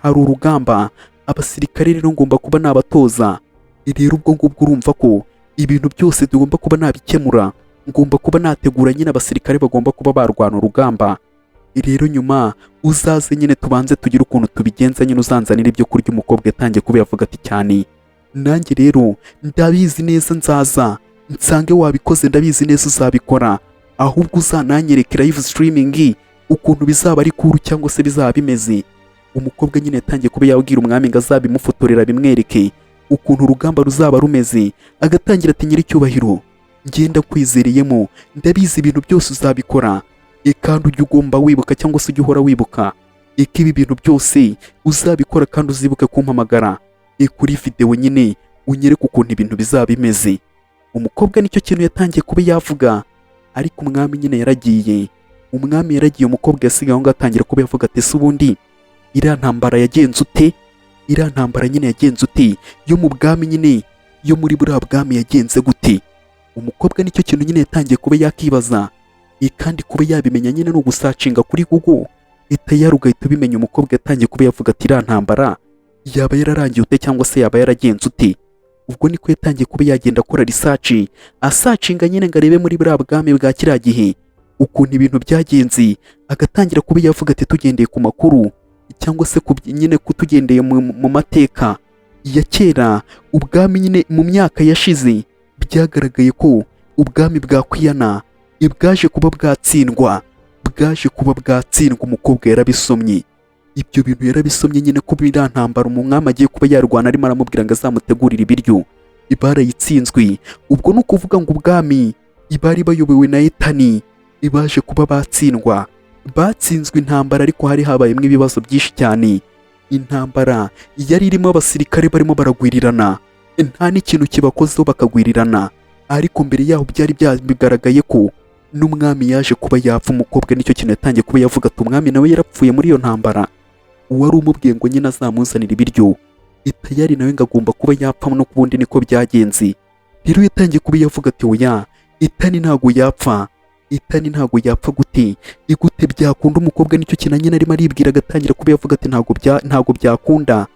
hari urugamba, abasirikare rero ngomba kuba nabatoza. Rero ubwo ngubwo urumva ko ibintu byose tugomba kuba nabikemura, ngomba kuba nategura nyine abasirikare bagomba kuba barwana urugamba. Rero nyuma uzaze nyine tubanze tugire ukuntu tubigenza, nyine uzanzanira ibyo kurya." Umukobwa yatangiye kuba yavuga ati: "Cyane, nanjye rero ndabizi neza nzaza nsange wabikoze, ndabizi neza uzabikora. Ahubwo uzananyereke live streaming ukuntu bizaba ari cool cyangwa se bizaba bimeze." Umukobwa nyine yatangiye kuba yabwira umwami ngo azabimufotorera bimwereke ukuntu urugamba ruzaba rumeze. Agatangira ati: "Nyiricyubahiro, ngenda kwizereyemo, ndabizi ibintu byose uzabikora. Kandi ujye ugomba wibuka cyangwa se ujye uhora wibuka iko ibi bintu byose uzabikora, kandi uzibuke kumpamagara kuri videwo nyine unyereke ukuntu ibintu bizaba bimeze." Umukobwa nicyo kintu yatangiye kuba yavuga, ariko umwami nyine yaragiye, umwami yaragiye. Umukobwa yasigaye aho ngaho, atangira kuba yavuga ati: "Ese ubundi iriya ntambara yagenze ute? Iriya ntambara nyine yagenze ute yo mu bwami nyine, yo muri buriya bwami yagenze gute?" Umukobwa nicyo kintu nyine yatangiye kuba yakibaza. Kandi kuba yabimenya nyine ni ugusearchinga kuri Google, itayari ugahita ubimenya. Umukobwa yatangiye kuba yavuga ati: "Iriya ntambara yaba yararangiye ute cyangwa se yaba yaragenze ute?" Ubwo niko yatangiye kuba yagenda akora research, asearchinga nyine ngo arebe muri buriya bwami bwa kiriya gihe ukuntu ibintu byagenze. Agatangira kuba yavuga ati: "Tugendeye ku makuru cyangwa se nyine kutugendeye mu mateka ya kera, ubwami nyine mu myaka yashize byagaragaye ko ubwami bwa Kwiyana bwaje kuba bwatsindwa, bwaje kuba bwatsindwa." Umukobwa yarabisomye. Ibyo bintu yarabisomye nyine ko biriya ntambara umwami agiye kuba yarwana, arimo aramubwira ngo azamutegurire ibiryo, barayitsinzwe. Ubwo ni ukuvuga ngo ubwami bari bayobowe na Etani baje kuba batsindwa, batsinzwe intambara, ariko hari habayemo ibibazo byinshi cyane. Intambara yari irimo abasirikare barimo baragwirirana, nta n'ikintu kibakozeho bakagwirirana. Ariko mbere yaho byari bigaragaye ko n'umwami yaje kuba yapfa. Umukobwa nicyo kintu yatangiye kuba yavuga ati umwami nawe yarapfuye muri iyo ntambara. Uwari umubwiye ngo nyine azamuzanire ibiryo itayari nawe ngo agomba kuba yapfa, no kubundi niko byagenze. Rero yatangiye kuba yavuga ati oya, Etani ntago yapfa, Etani ntago yapfa. Gute igute byakunda? Umukobwa nicyo kintu nyine arimo aribwira, agatangira kuba yavuga ati ntago byakunda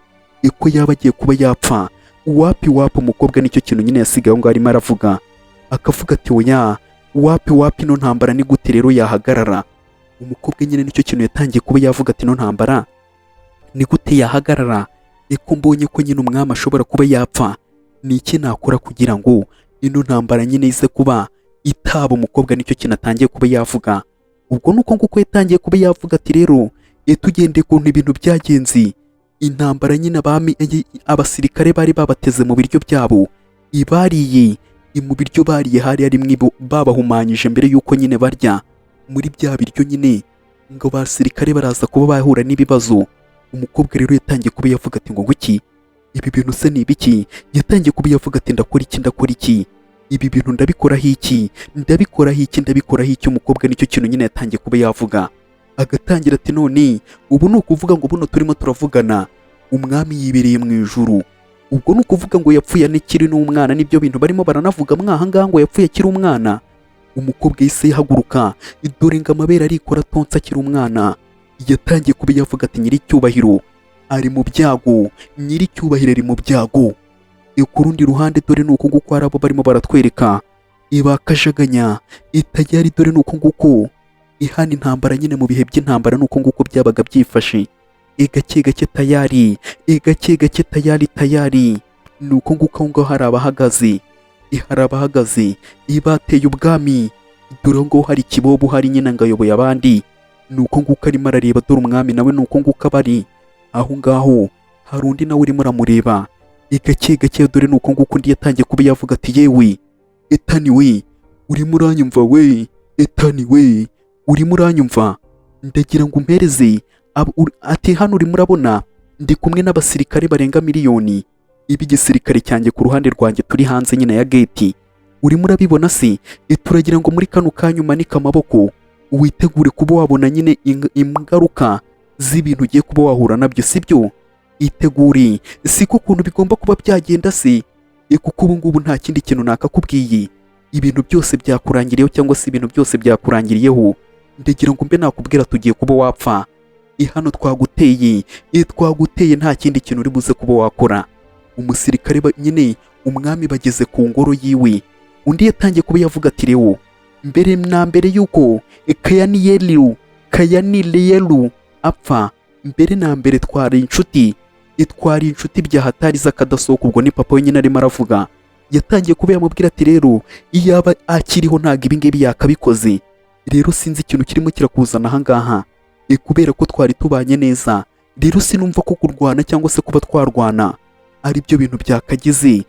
iko yaba agiye kuba yapfa. Wapi wapi, umukobwa nicyo kintu nyine yasigaye aho ngaho arimo aravuga, akavuga ati oya, wapi wapi, ino ntambara ni gute rero yahagarara? Umukobwa nyine nicyo kintu yatangiye kuba yavuga ati ino ntambara ni gute yahagarara? Iko mbonye ko nyine umwami ashobora kuba yapfa, ni iki nakora kugira ngo ino ntambara nyine ize kuba itaba? Umukobwa nicyo kintu atangiye kuba yavuga. Ubwo nuko nguko yatangiye kuba yavuga ati rero tugendeye ukuntu ibintu byagenze, intambara nyine abami abasirikare bari babateze mu biryo byabo, ibariye mu biryo bariye hari harimo babahumanyije mbere y'uko nyine barya muri bya biryo nyine, ngo abasirikare baraza kuba bahura n'ibibazo. Umukobwa rero yatangiye kuba yavuga ati ngo nguki, ibi bintu se ni ibiki? Yatangiye kuba yavuga ati ndakora iki, ndakora iki, ibi bintu ndabikoraho iki, ndabikoraho iki, ndabikoraho iki? Umukobwa nicyo kintu nyine yatangiye kuba yavuga, agatangira ati none ubu ni ukuvuga ngo buno turimo turavugana umwami yibereye mu ijuru. Ubwo ni ukuvuga ngo yapfuye anakiri n'umwana, nibyo bintu barimo baranavuga mwaha ngaha ngo yapfuye akiri umwana. Umukobwa yahise yahaguruka, dore ngo amabere arikora atonsa akiri umwana. Yatangiye kuba yavuga ati nyiricyubahiro ari mu byago, nyiricyubahiro ari mu byago. Ku rundi ruhande dore ni uku nguko hari abo barimo baratwereka ibakajaganya itayari, dore ni uku nguko ihana intambara nyine mu bihe by'intambara, ni uko nguko byabaga byifashe. Gake gake tayari, gake gake tayari tayari, ni uko nguko aho ngaho hari abahagaze, hari abahagaze bateye ubwami. Dore aho ngaho hari ikibobo, hari nyine ngo ayoboye abandi, ni uko nguko arimo arareba. Dore umwami nawe ni uko nguko aba ari aho ngaho, hari undi nawe urimo uramureba gake gake. Dore ni uko nguko undi yatangiye kuba yavuga ati yewe Etani we, urimo uranyumva we? Etani we, urimo uranyumva? Ndagira ngo umpereze ati hano urimo urabona ndi kumwe n'abasirikare barenga 1,000,000 ibi igisirikare cyanjye ku ruhande rwanjye, turi hanze nyine ya gate, urimo urabibona se? Turagira ngo muri kano kanya umanike amaboko, witegure kuba wabona nyine ingaruka z'ibintu ugiye kuba wahura nabyo, sibyo? Itegure, siko ukuntu bigomba kuba byagenda se? Kuko ubu ngubu nta kindi kintu nakakubwiye, ibintu byose byakurangiriyeho cyangwa se ibintu byose byakurangiriyeho. Ndagira ngo mbe nakubwira tugiye kuba wapfa. Hano twaguteye, twaguteye, nta kindi kintu uri buze kuba wakora. Umusirikare nyine umwami bageze ku ngoro yiwe, undi yatangiye kuba yavuga ati rewo mbere na mbere yuko Kayaniyelu apfa, mbere na mbere twari inshuti, twari inshuti bya hatari z'akadasohoka. Ubwo ni papa wenyine arimo aravuga. Yatangiye kuba yamubwira ati rero iyaba akiriho ntabwo ibi ngibi yakabikoze. Rero sinzi ikintu kirimo kirakuzana ahangaha, kubera ko twari tubanye neza. Rero sinumva ko kurwana cyangwa se kuba twarwana ari byo bintu byakagize,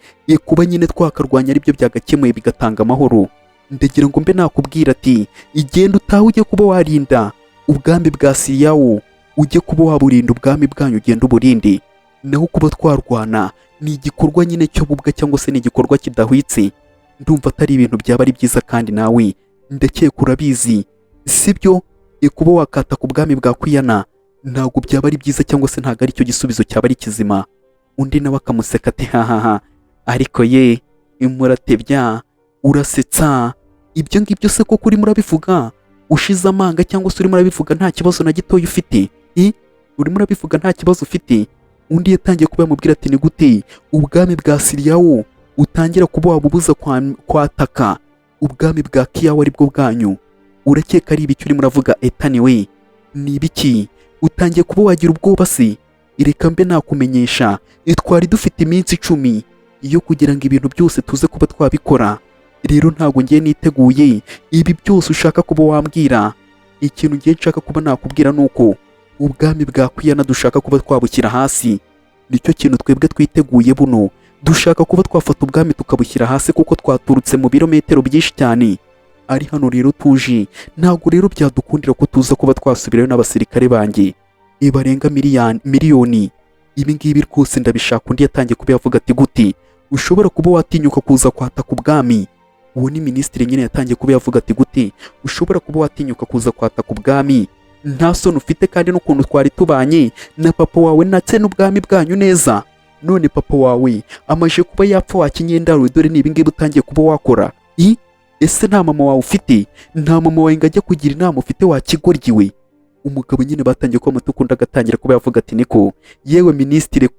kuba nyine twakarwanya ari byo byagakemuye bigatanga amahoro. Ndagira ngo mbe nakubwira ati igenda utahe, ujye kuba warinda ubwami bwa Siriyawo, ujye kuba waburinda ubwami bwanyu, ugenda uburinde. Naho kuba twarwana ni igikorwa nyine cy'ububwa cyangwa se ni igikorwa kidahwitse, ndumva atari ibintu byaba ari byiza, kandi nawe ndakeka urabizi, sibyo? Kuba wakata ku bwami bwa Kwiyana ntabwo byaba ari byiza cyangwa se ntabwo ari cyo gisubizo cyaba ari kizima. Undi nawe akamuseka ati hahaha, ariko ye muratebya, urasetsa. Ibyo ngibyo se koko urimo urabivuga ushize amanga cyangwa se urimo urabivuga nta kibazo na gitoya ufite? Urimo urabivuga nta kibazo ufite? Undi yatangiye kuba yamubwira ati ni gute ubwami bwa Siriyawo utangira kuba wabubuza kwataka ubwami bwa Kiyawo aribwo bwanyu? Urakeka ari ibiki urimo uravuga Etani we? Ni ibiki? Utangiye kuba wagira ubwoba se? Reka mbe nakumenyesha, twari dufite iminsi 10 yo kugira ngo ibintu byose tuze kuba twabikora. Rero ntabwo ngiye niteguye ibi byose ushaka kuba wambwira. Ikintu ngiye nshaka kuba nakubwira ni uko Ubwami bwa Kwiyana dushaka kuba twabushyira hasi, nicyo kintu twebwe twiteguye. Buno dushaka kuba twafata ubwami tukabushyira hasi, kuko twaturutse mu birometero byinshi cyane. Ari hano rero tuje, ntabwo rero byadukundira ko tuza kuba twasubirayo n'abasirikare banjye ibarenga miliyoni. Ibi ngibi rwose ndabishaka. Undi yatangiye kuba yavuga ati: "Gute ushobora kuba watinyuka kuza kwataka ubwami?" Uwo ni minisitiri nyine. Yatangiye kuba yavuga ati: "Gute ushobora kuba watinyuka kuza kwataka ubwami? Nta soni ufite? Kandi n'ukuntu twari tubanye na papa wawe ndetse n'ubwami bwanyu neza, none papa wawe amaze kuba yapfa, wakinyendaruwe, dore ni ibingibi utangiye kuba wakora. I ese nta mama wawe ufite? Nta mama wawe ngo ajye kugira inama ufite, wakigoryiwe?" Umugabo nyine batangiye kuba mutukunda, agatangira kuba yavuga ati: "Niko yewe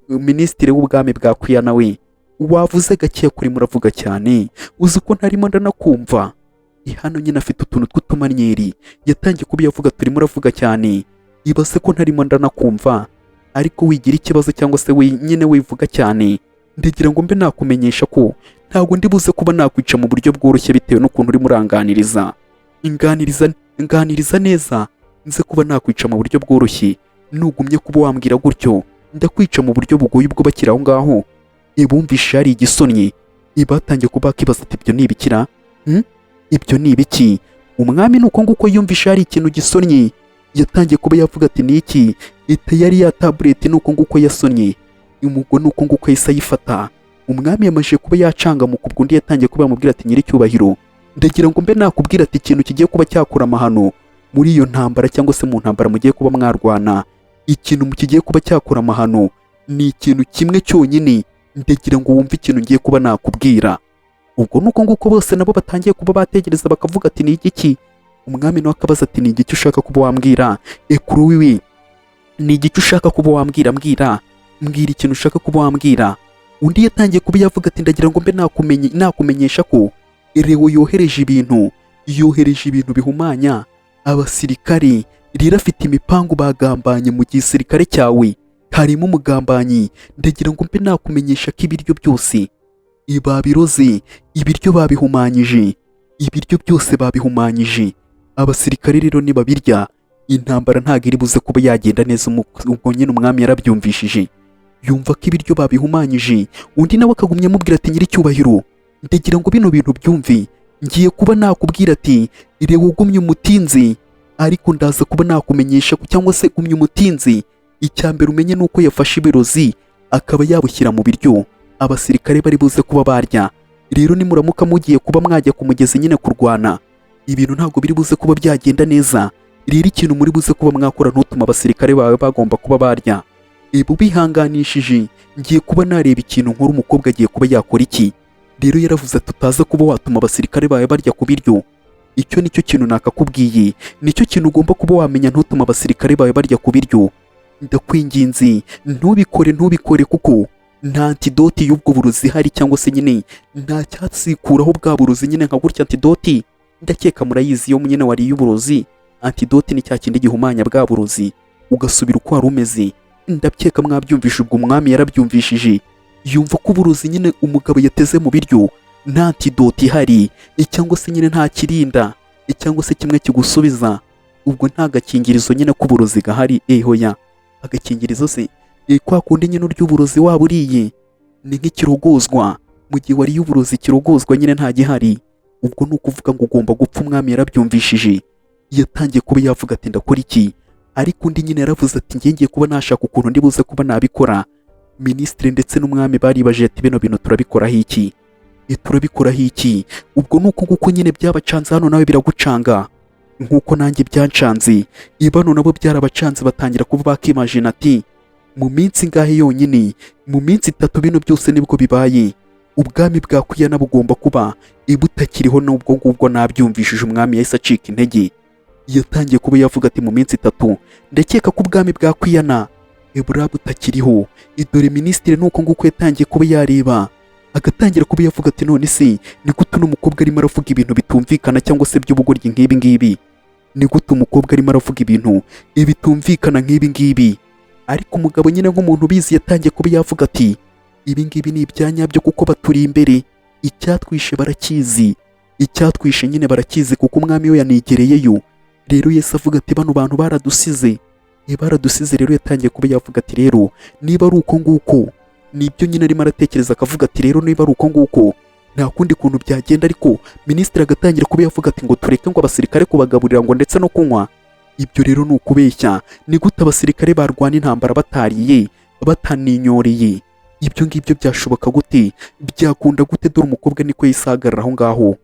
minisitiri w'ubwami bwa Kwiyana we, wavuze gakeya kuri muravuga cyane, uzi ko ntarimo ndanakumva." Hano nyine afite utuntu tw'utumanyeri. Yatangiye kuba yavuga: "Turimo uravuga cyane, ibaze ko ntarimo ndanakumva, ariko wigira ikibazo cyangwa se nyine wivuga cyane. Ndagira ngo mbe nakumenyesha ko ntabwo ndi buze kuba nakwica mu buryo bworoshye, bitewe n'ukuntu urimo uranganiriza. Inganiriza, nganiriza neza, nze kuba nakwica mu buryo bworoshye. Nugumye kuba wambwira gutyo, ndakwica mu buryo bugoye." Ubwo bakiri aho ngaho, ibumvishe hari igisonnyi, ibatangiye kuba bakibaza ati: "Ibyo ni ibikira? Ibyo ni ibiki?" Umwami ni uko nguko yumvishe hari ikintu gisonnye, yatangiye kuba yavuga ati: "Ni iki?" Ita yari ya tablet, ni uko nguko yasonnye. Umugwo ni uko nguko yahise ayifata. Umwami yamajije kuba yacangamuka. Ubwo undi yatangiye kuba yamubwira ati: "Nyiricyubahiro, ndagira ngo mbe nakubwira ati ikintu kigiye kuba cyakora amahano muri iyo ntambara, cyangwa se mu ntambara mugiye kuba mwarwana, ikintu kigiye kuba cyakora amahano ni ikintu kimwe cyonyine. Ndagira ngo wumve ikintu ngiye kuba nakubwira." Ubwo ni uko nguko bose nabo batangiye kuba bategereza, bakavuga ati: "Ni igiki?" Umwami nawe akabaza ati: "Ni igiki ushaka kuba wambwira, ekuru wiwe? Ni igiki ushaka kuba wambwira? Mbwira, mbwira ikintu ushaka kuba wambwira." Undi yatangiye kuba yavuga ati: "Ndagira ngo mbe nakumenyesha ko Leo yohereje ibintu, yohereje ibintu bihumanya abasirikare. Rero afite imipangu, bagambanye mu gisirikare cyawe, harimo umugambanyi. Ndagira ngo mbe nakumenyesha ko ibiryo byose babiroze, ibiryo babihumanyije, ibiryo byose babihumanyije. Abasirikare rero nibabirya, intambara ntabwo iri buze kuba yagenda neza." Ubwo nyine umwami yarabyumvishije, yumva ko ibiryo babihumanyije. Undi nawe akagumya amubwira ati: "Nyiricyubahiro, ndagira ngo bino bintu byumve. Ngiye kuba nakubwira ati reba ugumye umutinzi, ariko ndaza kuba nakumenyesha, cyangwa se gumya umutinzi. Icya mbere umenye ni uko yafashe ibirozi akaba yabushyira mu biryo abasirikare bari buze kuba barya. Rero nimuramuka mugiye kuba mwajya ku mugezi nyine kurwana, ibintu ntabwo biri buze kuba byagenda neza. Rero ikintu muri buze kuba mwakora, ntutuma abasirikare bawe bagomba kuba barya ibi, ubihanganishije ngiye kuba nareba ikintu nkora." Umukobwa agiye kuba yakora iki? Rero yaravuze ati: "Utaza kuba watuma abasirikare bawe barya ku biryo. Icyo nicyo kintu nakakubwiye, nicyo kintu ugomba kuba wamenya. Ntutuma abasirikare bawe barya ku biryo, ndakwinginze, ntubikore, ntubikore, kuko nta antidote y'ubwo burozi ihari, cyangwa se nyine nta cyatsikuraho bwa burozi nyine nka gutya. Antidote ndakeka murayizi, iyo nyine wariye uburozi, antidote ni cya kindi gihumanya bwa burozi ugasubira uko wari umeze. Ndakeka mwabyumvishe." Ubwo umwami yarabyumvishije, yumva ko uburozi nyine umugabo yateze mu biryo nta antidote ihari, cyangwa se nyine nta kirinda, cyangwa se kimwe kigusubiza. Ubwo nta gakingirizo nyine k'uburozi gahari. Ehoya, agakingirizo se, kwa kundi nyine urya uburozi waba uriye ni nk'ikirogozwa. Mu gihe wariye uburozi, kirogozwa nyine nta gihari. Ubwo ni ukuvuga ngo ugomba gupfa. Umwami yarabyumvishije, yatangiye kuba yavuga ati: "Ndakora iki?" Ariko undi nyine yaravuze ati: "Ngiye ngiye kuba nashaka ukuntu ndi buze kuba nabikora." Minisitiri ndetse n'umwami baribaje ati: "Bino bintu turabikoraho iki? Turabikoraho iki?" Ubwo ni uko nguko nyine byabacanze. Hano nawe biragucanga nk'uko nanjye byancanze. Ibano nabo byarabacanze, batangira kuba bakimajina ati: "Mu minsi ingahe yonyine? Mu minsi 3 bino byose nibwo bibaye. Ubwami bwa Kwiyana bugomba kuba butakiriho." N'ubwo ngubwo nabyumvishije, umwami yahise acika intege. Yatangiye kuba yavuga ati: "Mu minsi 3 ndakeka ko ubwami bwa Kwiyana buriya butakiriho." Dore minisitiri nuko nguko yatangiye kuba yareba, agatangira kuba yavuga ati: "None se ni gute uno mukobwa arimo aravuga ibintu bitumvikana, cyangwa se by'ubugoryi nk'ibi ngibi? Ni gute umukobwa arimo aravuga ibintu bitumvikana nk'ibi ngibi?" Ariko umugabo nyine nk'umuntu ubizi yatangiye kuba yavuga ati: "Ibi ngibi ni ibyanyabyo, kuko baturi imbere, icyatwishe barakizi, icyatwishe nyine barakizi, kuko umwami we yanigereyeyo." Rero Yesu avuga ati: "Bano bantu baradusize." Baradusize rero. Yatangiye kuba yavuga ati rero niba ari uko nguko, nibyo nyine arimo aratekereza, akavuga ati rero niba ari uko nguko, nta kundi kuntu byagenda. Ariko minisitiri agatangira kuba yavuga ati ngo tureke ngo abasirikare kubagaburira ngo ndetse no kunywa. Ibyo rero ni ukubeshya. Ni gute abasirikare barwana intambara batariye, bataninyoreye? Ibyo ngibyo byashoboka gute? Byakunda gute? Dore umukobwa niko yisahagarara aho ngaho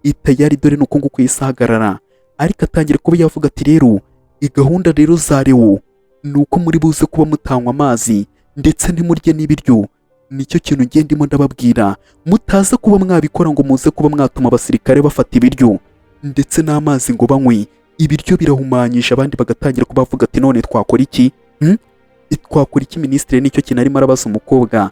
itayari. Dore nuko nguko yisahagarara, ariko atangira kuba yavuga ati rero gahunda rero za Lewo ni uko muri buze kuba mutanywa amazi ndetse ntimurye n'ibiryo. Nicyo kintu ngiye ndimo ndababwira, mutaza kuba mwabikora ngo muze kuba mwatuma abasirikare bafata ibiryo ndetse n'amazi ngo banywe. Ibiryo birahumanyisha. Abandi bagatangira kuba bavuga ati none twakora iki? Twakora iki? Minisitiri nicyo kintu arimo arabaza umukobwa.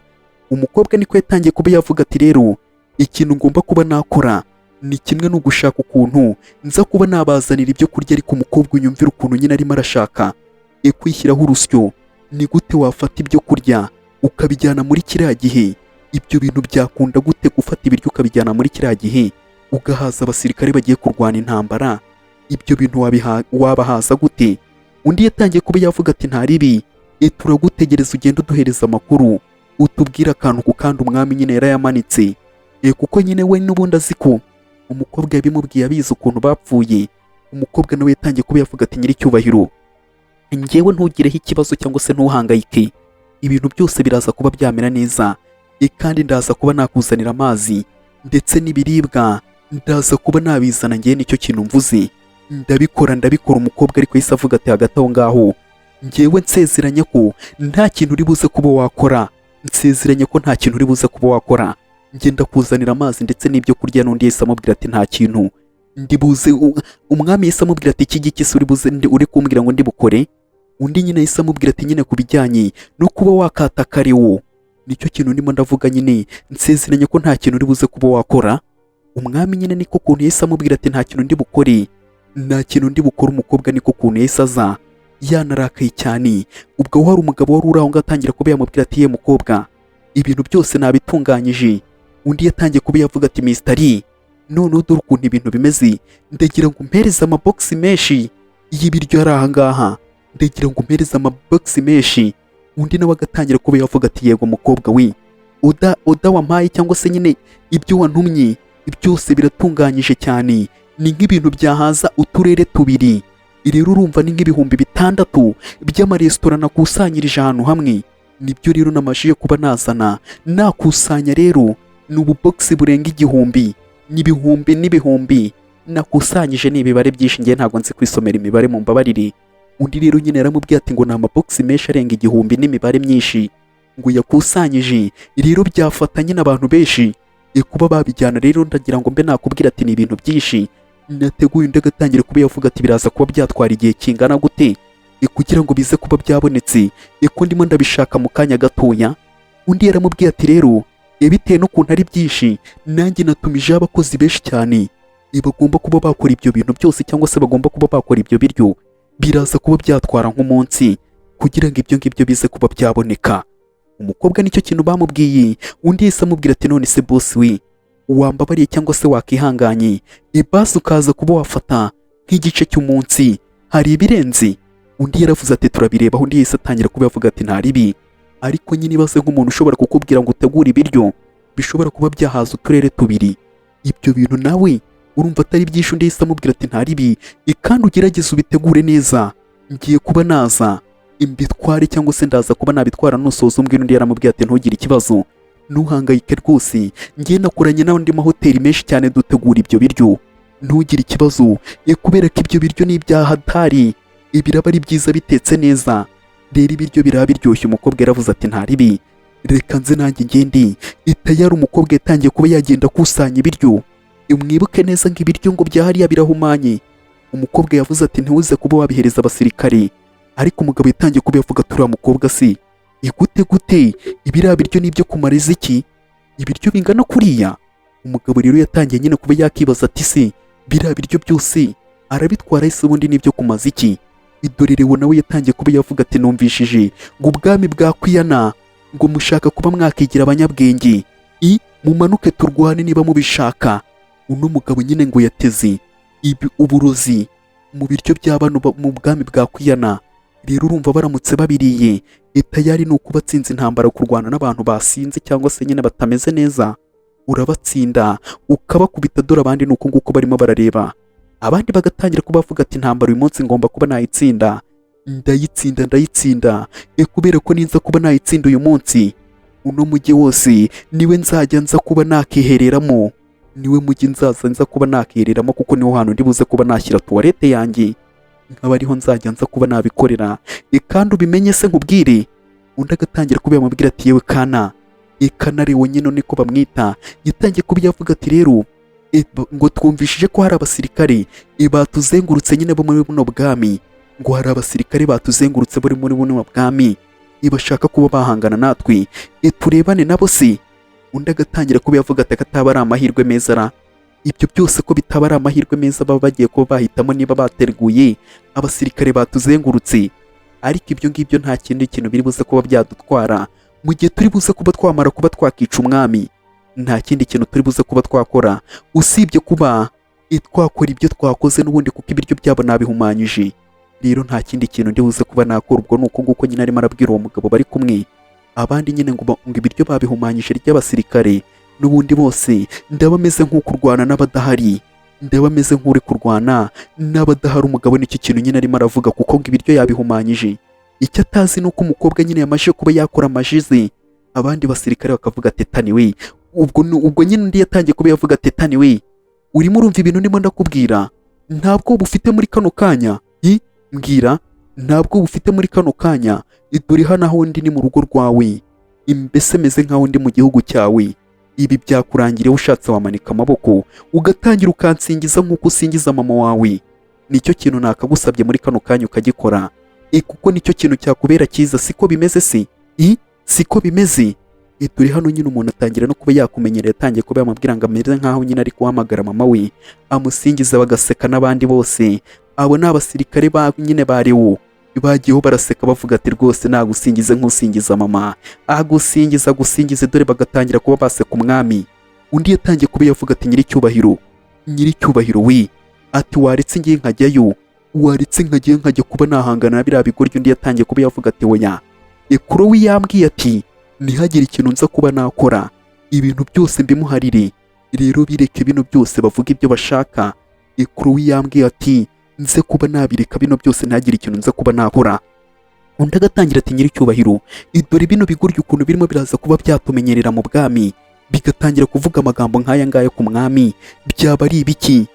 Umukobwa niko yatangiye kuba yavuga ati rero ikintu ngomba kuba nakora ni kimwe no gushaka ukuntu nza kuba nabazanira ibyo kurya. Ariko umukobwa, unyumvira ukuntu nyine arimo arashaka kwishyiraho urusyo. Ni gute wafata ibyo kurya ukabijyana muri kiriya gihe? Ibyo bintu byakunda gute, gufata ibiryo ukabijyana muri kiriya gihe, ugahaza abasirikare bagiye kurwana intambara? Ibyo bintu wabahaza gute? Undi yatangiye kuba yavuga ati nta ribi, turagutegereza, ugende uduhereza amakuru, utubwire akantu ku kandi. Umwami nyine yarayamanitse, kuko nyine we n'ubundi azi ko umukobwa yabimubwiye, abizi ukuntu bapfuye. Umukobwa nawe yatangiye kuba yavuga ati nyiricyubahiro, njyewe ntugireho ikibazo cyangwa se ntuhangayike, ibintu byose biraza kuba byamera neza, kandi ndaza kuba nakuzanira amazi ndetse n'ibiribwa, ndaza kuba nabizana. Ngewe nicyo kintu mvuze, ndabikora, ndabikora. Umukobwa ariko yahise avuga ati hagati aho ngaho ngewe nsezeranye ko nta kintu uri buze kuba wakora, nsezeranye ko nta kintu uri buze kuba wakora, ngenda kuzanira amazi ndetse n'ibyo kurya. N'undi yahise amubwira ati nta kintu ndibuze. Umwami yahise amubwira ati iki giki se uri buze uri kumbwira ngo ndibukore? Undi nyine yahise amubwira ati nyine ku bijyanye no kuba wakata kariwo, nicyo kintu ndimo ndavuga nyine, nsezeranye ko nta kintu uri buze kuba wakora. Umwami nyine niko kuntu yahise amubwira ati nta kintu ndi bukore, nta kintu ndi bukore. Umukobwa niko kuntu yahise aza yanarakaye cyane. Ubwo hari umugabo wari uri aho ngaho, atangira kuba yamubwira ati ye mukobwa, ibintu byose nabitunganyije. Undi yatangiye kuba yavuga ati Mr. Lee, noneho dore ukuntu ibintu bimeze, ndagira ngo umpereze amabogisi menshi y'ibiryo ari aha ngaha, ndagira ngo umpereze amabogisi menshi. Undi nawe agatangira kuba yavuga ati yego mukobwa we, order wampaye cyangwa se nyine ibyo wantumye byose biratunganyije cyane, ni nk'ibintu byahaza uturere 2. Rero urumva ni nk'6,000 by'amaresitora nakusanyirije ahantu hamwe. Nibyo rero namajije kuba nazana nakusanya. Rero ni ububogisi burenga 1000, n'ibihumbi n'ibihumbi nakusanyije. Ni imibare byinshi, ngiye ntabwo nzi kwisomera imibare, mu mbabarire. Undi rero nyine yaramubwiye ati ngo ni amabogisi menshi arenga 1000 n'imibare myinshi ngo yakusanyije. Rero byafatanye n'abantu benshi kuba babijyana. Rero ndagira ngo mbe nakubwira ati ni ibintu byinshi nateguye. Undi agatangira kuba yavuga ati biraza kuba byatwara igihe kingana gute kugira ngo bize kuba byabonetse, ko ndimo ndabishaka mu kanya gatoya? Undi yaramubwiye ati rero bitewe n'ukuntu ari byinshi, nanjye natumijeho abakozi benshi cyane, bagomba kuba bakora ibyo bintu byose cyangwa se bagomba kuba bakora ibyo biryo. Biraza kuba byatwara nk'umunsi kugira ngo ibyo ngibyo bize kuba byaboneka. Umukobwa nicyo kintu bamubwiye. Undi yahise amubwira ati none se boss we, wambabariye cyangwa se wakihanganye ibasi ukaza kuba wafata nk'igice cy'umunsi, hari ibirenze? Undi yaravuze ati turabirebaho. Undi yahise atangira kuba yavuga ati nta ribi. Ariko nyine ibaze nk'umuntu ushobora kukubwira ngo utegure ibiryo bishobora kuba byahaza uturere 2, ibyo bintu nawe urumva atari byinshi? Undi yahise amubwira ati nta ribi, kandi ugerageze ubitegure neza, ngiye kuba naza imbitware cyangwa se ndaza kuba nabitwara nusoza umbwira. Undi yaramubwiye ati ntugire ikibazo, ntuhangayike rwose, ngiye nakoranye n'andi mahoteli menshi cyane dutegura ibyo biryo, ntugire ikibazo, kubera ko ibyo biryo ni ibya hatari, ibiraba ari byiza bitetse neza, rero ibiryo biraba biryoshye. Umukobwa yaravuze ati nta ribi, reka nze nanjye ngende itayari. Umukobwa yatangiye kuba yagenda akusanya ibiryo. Mwibuke neza ngo ibiryo ngo bya hariya birahumanye. Umukobwa yavuze ati ntiwuze kuba wabihereza abasirikare. Ariko umugabo yatangiye kuba yavuga ati uriya mukobwa se igute gute, ibiriya biryo ni ibyo kumariza iki, ibiryo bingana kuriya? Umugabo rero yatangiye nyine kuba yakibaza ati se biriya biryo byose arabitwara ese ubundi ni ibyo kumaza iki? Idore Lewo nawe yatangiye kuba yavuga ati numvishije ngo ubwami bwa Kwiyana ngo mushaka kuba mwakigira abanyabwenge, i mumanuke turwane niba mubishaka. Uno mugabo nyine ngo yateze ibi uburozi mu biryo bya bano mu bwami bwa Kwiyana. Rero urumva baramutse babiriye, tayari ni uko batsinze intambara. Kurwana n'abantu basinze cyangwa se nyine batameze neza, urabatsinda ukabakubita. Dore abandi ni uko nguko barimo barareba, abandi bagatangira kuba bavuga ati: "Intambara uyu munsi ngomba kuba nayitsinda, ndayitsinda, ndayitsinda." Kubera ko ninza kuba nayitsinda uyu munsi, uno mujyi wose niwe nzajya nza kuba nakihereramo, niwe mujyi nzaza nza kuba nakihereramo, kuko niho hantu ndi buze kuba nashyira toilette yanjye, nkaba ariho nzajya nza kuba nabikorera. Kandi ubimenye se nkubwire. Undi agatangira kuba yamubwira ati: "Yewe kana." Kana Lewo nyine niko bamwita, yatangiye kuba yavuga ati: "Rero ngo twumvishije ko hari abasirikare batuzengurutse nyine bo muri buno bwami, ngo hari abasirikare batuzengurutse bari muri buno bwami, bashaka kuba bahangana natwe. Turebane nabo se?" Undi agatangira kuba yavuga ati: "Kataba ari amahirwe meza ra? Ibyo byose ko bitaba ari amahirwe meza, baba bagiye kuba bahitamo niba bateguye abasirikare batuzengurutse. Ariko ibyo ngibyo nta kindi kintu biri buze kuba byadutwara mu gihe turi buze kuba twamara kuba twakica umwami. Nta kindi kintu turi buze kuba twakora usibye kuba twakora ibyo twakoze n'ubundi, kuko ibiryo byabo nabihumanyije. Rero nta kindi kintu ndi buze kuba nakora." Ubwo ni uko nguko nyine arimo arabwira uwo mugabo bari kumwe. Abandi nyine ngo ibiryo babihumanyije ry'abasirikare n'ubundi bose, ndaba meze nk'ukurwana n'abadahari, ndaba meze nk'uri kurwana n'abadahari. Umugabo nicyo kintu nyine arimo aravuga, kuko ngo ibiryo yabihumanyije. Icyo atazi ni uko umukobwa nyine yamaze kuba yakora amajizi. Abandi basirikare bakavuga ati: "Tani we." Ubwo nyine undi yatangiye kuba yavuga ati: "Tani we, urimo urumva ibintu ndimo ndakubwira? Ntabwo bufite muri kano kanya. Mbwira, ntabwo bufite muri kano kanya? Dore hano aho ndi ni mu rugo rwawe, mbese meze nkaho ndi mu gihugu cyawe. Ibi byakurangiriye. Ushatse wamanika amaboko ugatangira ukansingiza nk'uko usingiza mama wawe. Nicyo kintu nakagusabye muri kano kanya ukagikora, kuko nicyo kintu cyakubera cyiza. Siko bimeze se? Siko bimeze?" Turi hano nyine umuntu atangira no kuba yakumenyera. Yatangiye kuba yamubwira ngo ameze nkaho nyine ari guhamagara mama we amusingiza, bagaseka n'abandi bose. Abo ni abasirikare ba nyine ba Lewo, bagiyeho baraseka, bavuga ati: "Rwose nagusingize nk'usingiza mama, agusingiza, agusingize." Dore bagatangira kuba baseka umwami. Undi yatangiye kuba yavuga ati: "Nyiricyubahiro, nyiricyubahiro we," ati: "waretse ngiye nkajyayo, waretse nkajyayo nkajya kuba nahangana na biriya bigoryi." Undi yatangiye kuba yavuga ati: "Oya, Ekurowi yambwiye ati ntihagire ikintu nza kuba nakora, ibintu byose mbimuharire. Rero bireke bino byose, bavuga ibyo bashaka. Ekurowi yambwiye ati nze kuba nabireka bino byose, ntihagire ikintu nza kuba nakora." Undi agatangira ati: "Nyiricyubahiro, dore bino bigoryi ukuntu birimo biraza kuba byatumenyerera mu bwami, bigatangira kuvuga amagambo nk'aya ngaya ku mwami, byaba ari ibiki?"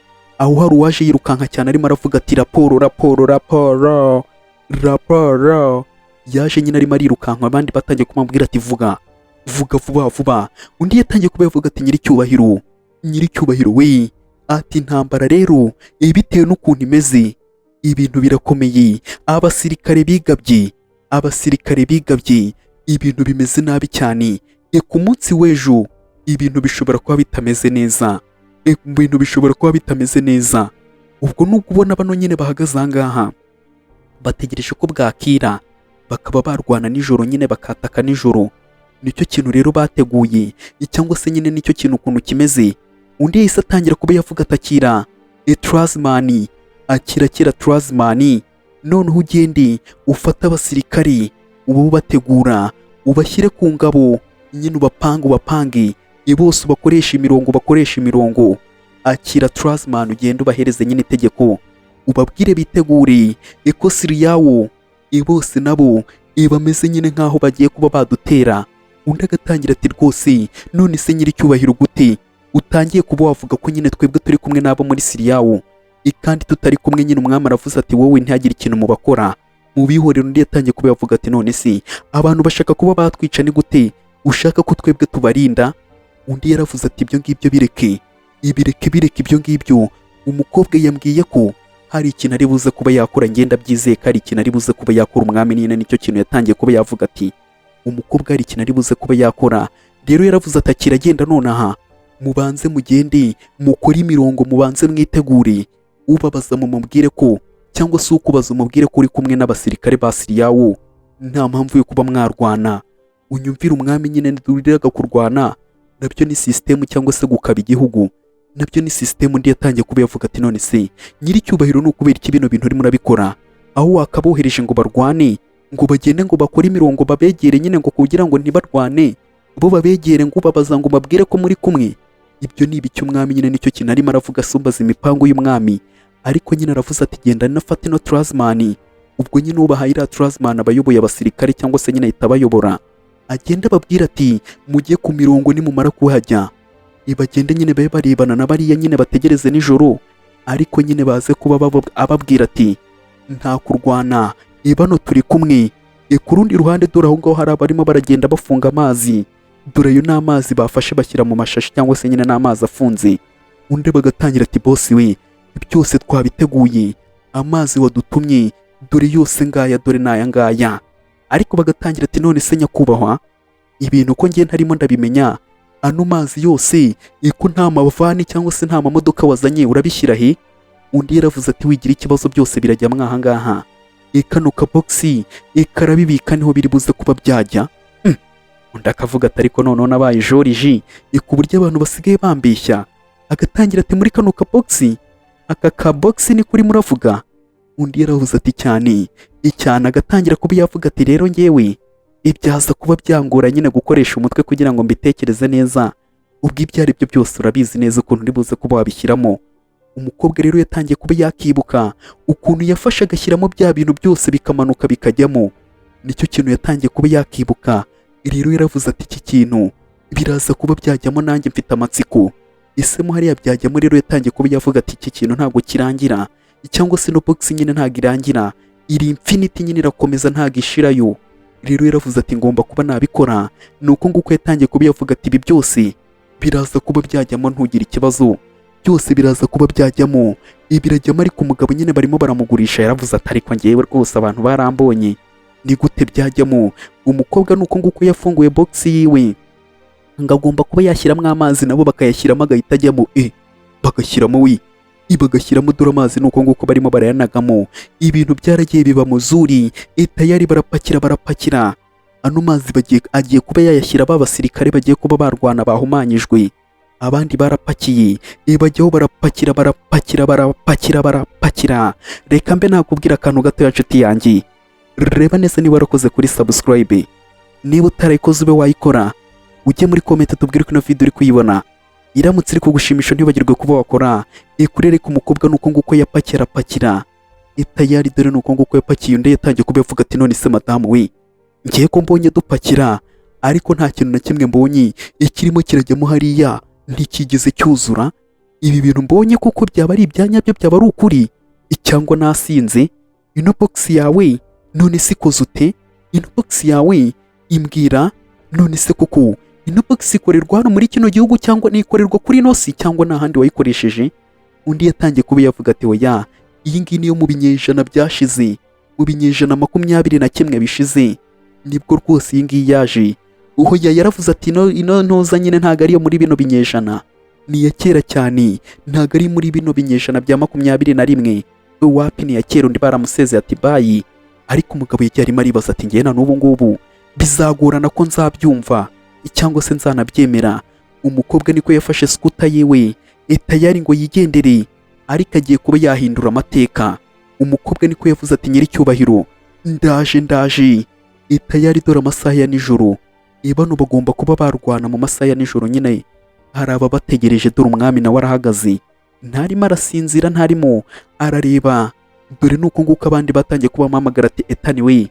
Aho hari uwaje yirukanka cyane, arimo aravuga ati: "Raporo, raporo, raporo, raporo." Yaje nyine arimo arirukanka, abandi batangiye kumubwira ati: "Vuga, vuga vuba vuba." Undi yatangiye kuba yavuga ati: "Nyiricyubahiro, nyiricyubahiro we," ati: "intambara rero bitewe n'ukuntu imeze, ibintu birakomeye. Abasirikare bigabye, abasirikare bigabye, ibintu bimeze nabi cyane. Ku munsi w'ejo ibintu bishobora kuba bitameze neza, ibintu bishobora kuba bitameze neza." Ubwo nubwo ubona bano nyine bahagaze aha ngaha bategereje ko bwakira, bakaba barwana nijoro nyine, bakataka nijoro. Nicyo kintu rero bateguye, cyangwa se nyine nicyo kintu ukuntu kimeze. Undi yahise atangira kuba yavuga atakira Trazman, akira, akira Trazman, noneho ugende ufate abasirikari, uba ubategura, ubashyire ku ngabo nyine, ubapange, ubapange bose, ubakoresha imirongo, bakoresha imirongo. Akira Trazman, ugende ubahereze nyine itegeko, ubabwire bitegure ekosiriyawo bose, nabo bameze nyine nk'aho bagiye kuba badutera. Undi agatangira ati: "Rwose none se nyiricyubahiro, gute utangiye kuba wavuga ko nyine twebwe turi kumwe n'abo muri Siriyawo kandi tutari kumwe nyine?" Umwami aravuze ati: "Wowe ntihagire ikintu mubakora, mubihorere." Undi yatangiye kuba yavuga ati: "None se abantu bashaka kuba batwica, ni gute ushaka ko twebwe tubarinda?" Undi yaravuze ati: "Ibyo ngibyo bireke, ibireke, bireke ibyo ngibyo. Umukobwa yambwiye ko hari ikintu ari buze kuba yakora, ngenda byizeye ko hari ikintu ari buze kuba yakora." Umwami nyine nicyo kintu yatangiye kuba yavuga ati: "Umukobwa hari ikintu ari buze kuba yakora." Rero yaravuze ati: "Akira, agenda nonaha, mubanze mugende mukore imirongo, mubanze mwitegure. Ubabaza mumubwire ko, cyangwa se ukubaza umubwire ko uri kumwe n'abasirikare ba Siriyawo, nta mpamvu yo kuba mwarwana." Unyumvire, umwami nyine duriraga kurwana nabyo ni sisitemu, cyangwa se gukaba igihugu nabyo ni sisitemu. Undi yatangiye kuba yavuga ati: "None se nyiricyubahiro, ni ukubera iki bino bintu urimo urabikora?" Aho wakabohereje ngo barwane, ngo bagende, ngo bakore imirongo, babegere nyine, ngo kugira ngo ntibarwane, bo babegere, ngo ubabaza ngo babwire ko muri kumwe. Ibyo ni ibiki, umwami? Nyine nicyo kintu arimo aravuga, asumbaza imipango y'umwami. Ariko nyine aravuze ati: "Genda nafate ino talisman." Ubwo nyine ubahaye iriya talisman aba ayoboye abasirikare, cyangwa se nyine ahita abayobora, agenda ababwira ati: "Mujye ku mirongo, nimumara kuhajya ibagende nyine babe barebana na bariya nyine, bategereze nijoro." Ariko nyine baze kuba ababwira ati: "Nta kurwana, bano turi kumwe." Ku rundi ruhande, dore aho ngaho hari abarimo baragenda bafunga amazi. Dore ayo ni amazi bafashe bashyira mu mashashi, cyangwa se nyine ni amazi afunze. Undi bagatangira ati: "Boss we, byose twabiteguye, amazi wadutumye dore yose ngaya, dore n'aya ngaya." Ariko bagatangira ati: "None se nyakubahwa, ibintu ko ngiye ntarimo ndabimenya, ano mazi yose ko nta mavani cyangwa se nta mamodoka wazanye, urabishyira he?" Undi yaravuze ati: "Wigira ikibazo, byose birajya mwaha ngaha, kano kabogisi karabibika, niho biri buze kuba byajya." Undi akavuga ati: "Ariko noneho nabaye joriji ku buryo abantu basigaye bambeshya." Agatangira ati: "Muri kano kabogisi, aka kabogisi ni kuri muravuga?" Undi yaravuze ati: "Cyane cyane." Agatangira kuba yavuga ati: "Rero ngewe ibyaza kuba byangora nyine gukoresha umutwe kugira ngo mbitekereze neza. Ubwo ibyo ari byo byose urabizi neza ukuntu uri buze kuba wabishyiramo." Umukobwa rero yatangiye kuba yakibuka ukuntu yafashe agashyiramo bya bintu byose bikamanuka bikajyamo. Nicyo kintu yatangiye kuba yakibuka. Rero yaravuze ati: "Iki kintu biraza kuba byajyamo, nanjye mfite amatsiko, ese mo hariya byajyamo?" Rero yatangiye kuba yavuga ati: "Iki kintu ntabwo kirangira, cyangwa se no box nyine ntabwo irangira, iri infinity nyine, irakomeza, ntabwo ishirayo." Rero yaravuze ati: "Ngomba kuba nabikora." Ni uko nguko yatangiye kuba yavuga ati: "Ibi byose biraza kuba byajyamo, ntugire ikibazo, byose biraza kuba byajyamo, ibirajyamo." Ariko umugabo nyine barimo baramugurisha, yaravuze ati: "Ariko ngewe rwose abantu barambonye, ni gute byajyamo?" Umukobwa ni uko nguko yafunguye box yiwe, ngo agomba kuba yashyiramo amazi, nabo bakayashyiramo, agahita ajyamo, bagashyiramo we, bagashyiramo. Dore amazi ni uko nguko barimo barayanagamo. Ibintu byaragiye biba muzuri, tayari barapakira, barapakira ano mazi, bagiye, agiye kuba yayashyira ba basirikare bagiye kuba barwana bahumanyijwe. Abandi barapakiye, bajyaho barapakira, barapakira, barapakira, barapakira. Reka mbe nakubwira akantu gatoya, nshuti yanjye. Reba neza niba warakoze kuri subscribe. Niba utarayikoze, ube wayikora, ujye muri comment tubwire ko ino video uri kuyibona iramutse iri kugushimisha. Ntibagirwe kuba wakora ikurere ku mukobwa. Nuko nguko yapakira, apakira itayari. Dore nuko nguko yapakiye. Undi yatangiye kuba yavuga ati: "None se madamu we, ngiye ko mbonye dupakira, ariko nta kintu na kimwe mbonye ikirimo kirajyamo hariya, ntikigeze cyuzura. Ibi bintu mbonye kuko byaba ari ibyanyabyo, byaba ari ukuri cyangwa nasinze? Ino box yawe none se ikoze ute? Ino box yawe imbwira, none se koko ino box ikorerwa hano muri kino gihugu, cyangwa nikorerwa kuri ino si, cyangwa nta handi wayikoresheje?" Undi yatangiye kuba yavuga ati: "Oya, iyi ngiyi niyo mu binyejana byashize, mu binyejana 21 bishize nibwo rwose iyi ngiyi yaje." Oya, yaravuze ati: Ino ntoza nyine ntabwo ariyo muri bino binyejana, ni iya kera cyane, ntabwo ari muri bino binyejana bya 21, wapi, ni iya kera." Undi baramusezeye ati: "Bye." Ariko umugabo yagiye arimo aribaza ati: "Ngewe na n'ubu ngubu bizagorana ko nzabyumva cyangwa se nzanabyemera." Umukobwa niko yafashe scooter yiwe tayari ngo yigendere, ariko agiye kuba yahindura amateka. Umukobwa niko yavuze ati: "Nyiricyubahiro, ndaje, ndaje." Tayari dore amasaha ya nijoro, bano bagomba kuba barwana mu masaha ya nijoro nyine, hari ababategereje. Dore umwami nawe arahagaze, ntarimo arasinzira, ntarimo arareba. Dore nuko nguko abandi batangiye kuba bamuhamagara ati: "Etani we,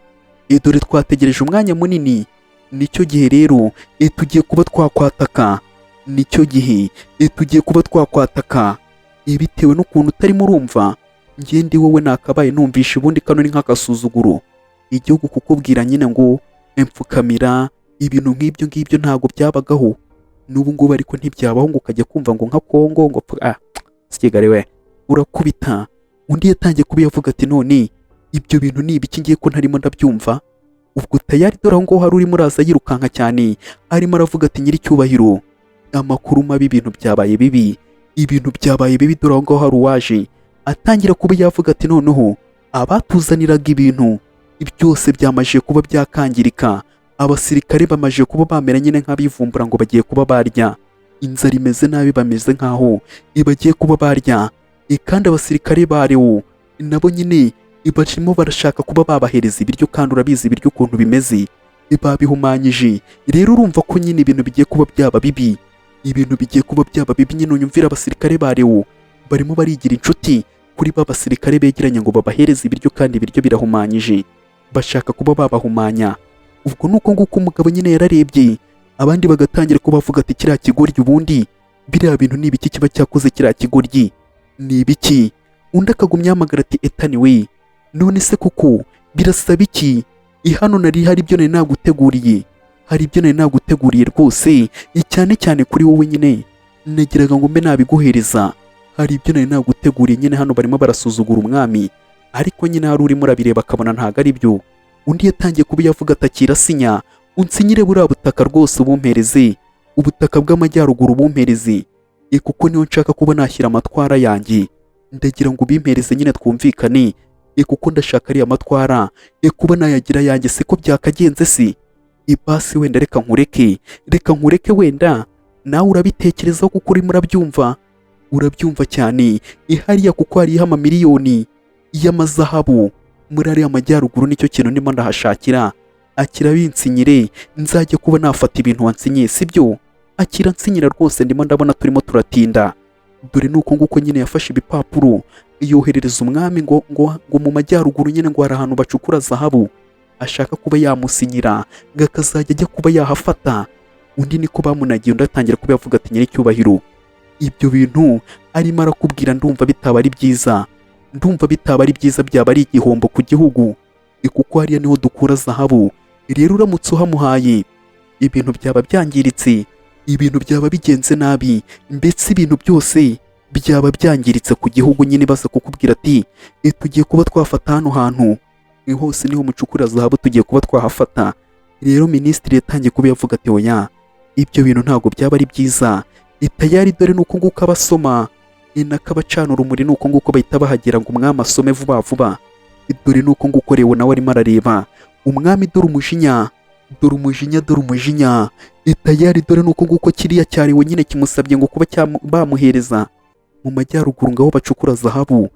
dore twategereje umwanya munini, nicyo gihe rero, tugiye kuba twakwataka, nicyo gihe, tugiye kuba twakwataka." Bitewe n'ukuntu utarimo urumva, njye ndi wowe nakabaye numvisha. Ubundi kano ni nk'agasuzuguro, igihugu kukubwira nyine ngo empfukamira, ibintu nk'ibyo ngibyo ntabwo byabagaho n'ubu ngubu, ariko ntibyabaho ngo ukajya kumva ngo nka Kongo ngo ah Kigali we urakubita. Undi yatangiye kuba yavuga ati: "None ibyo bintu ni ibiki, ngiye ko ntarimo ndabyumva?" Ubwo tayari dore aho ngaho hari urimo uraza yirukanka cyane, arimo aravuga ati: "Nyiricyubahiro, amakuru mabi, ibintu byabaye bibi, ibintu byabaye bibi." Dore aho ngaho hari uwaje atangira kuba yavuga ati: "Noneho abatuzaniraga ibintu byose byamaze kuba byakangirika, abasirikare bamaze kuba bamera nyine nk'abivumbura ngo bagiye kuba barya, inzara imeze nabi, bameze nk'aho bagiye kuba barya, kandi abasirikare ba Lewo nabo nyine Barimo barashaka kuba babahereza ibiryo, kandi urabizi ibiryo ukuntu bimeze, babihumanyije. Rero urumva ko nyine ibintu bigiye kuba byaba bibi, ibintu bigiye kuba byaba bibi nyine. Unyumvira, abasirikare ba Leo barimo barigira inshuti kuri ba basirikare begeranye ngo babahereze ibiryo, kandi ibiryo birahumanyije, bashaka kuba babahumanya. Ubwo nuko nguko umugabo nyine yararebye, abandi bagatangira kuba bavuga ati: "Kiriya kigoryi, ubundi biriya bintu ni ibiki kiba cyakoze? Kiriya kigoryi ni ibiki?" Undi akagumya yahamagara ati: "Etani we, none se koko birasaba iki? Hano nari hari ibyo nari naguteguriye, hari ibyo nari naguteguriye rwose, cyane cyane kuri wowe nyine nagiraga ngo mbe nabiguhereza, hari ibyo nari naguteguriye nyine." Hano barimo barasuzugura umwami, ariko nyine hari urimo urabireba akabona ntabwo ari byo. Undi yatangiye kuba yavuga ati: "Akira, sinya, unsinyire buriya butaka rwose, ubumpereze, ubutaka bw'amajyaruguru bumpereze, kuko niyo nshaka kuba nashyira amatwara yanjye. Ndagira ngo ubimpereze nyine twumvikane, kuko ndashaka ariya matwara kuba nayagira yanjye. Siko byakagenze si ibasi? Wenda reka nkureke, reka nkureke, wenda nawe urabitekerezaho, kuko urimo urabyumva, urabyumva cyane ihariya, kuko hariho amamiliyoni y'amazahabu muri ariya majyaruguru, nicyo kintu ndimo ndahashakira. Akira binsinyire, nzajya kuba nafata ibintu wansinyiye, sibyo? Akira nsinyira rwose, ndimo ndabona turimo turatinda." Dore nuko nguko nyine yafashe ibipapuro yoherereza umwami ngo mu majyaruguru nyine ngo hari ahantu bacukura zahabu, ashaka kuba yamusinyira ngo akazajya ajya kuba yahafata. Undi niko bamunagiye. Undi atangira kuba yavuga ati: "Nyiricyubahiro, ibyo bintu arimo arakubwira ndumva bitaba ari byiza, ndumva bitaba ari byiza, byaba ari igihombo ku gihugu, kuko hariya niho dukura zahabu. Rero uramutse uhamuhaye, ibintu byaba byangiritse, ibintu byaba bigenze nabi, ndetse ibintu byose byaba byangiritse ku gihugu nyine." Baza kukubwira ati: "Tugiye kuba twafata hano hantu hose, niho mucukura zahabu, tugiye kuba twahafata." Rero minisitiri yatangiye kuba yavuga ati: "Oya, ibyo bintu ntabwo byaba ari byiza." Tayari dore nuko nguko abasoma inakabacana urumuri, nuko nguko bahita bahagera ngo umwami asome vuba vuba. Dore nuko nguko Leo nawe arimo arareba umwami, dore umujinya, dore umujinya, dore umujinya. Tayari dore nuko nguko kiriya cyariwe nyine kimusabye ngo kuba bamuhereza mu majyaruguru ngaho bacukura zahabu.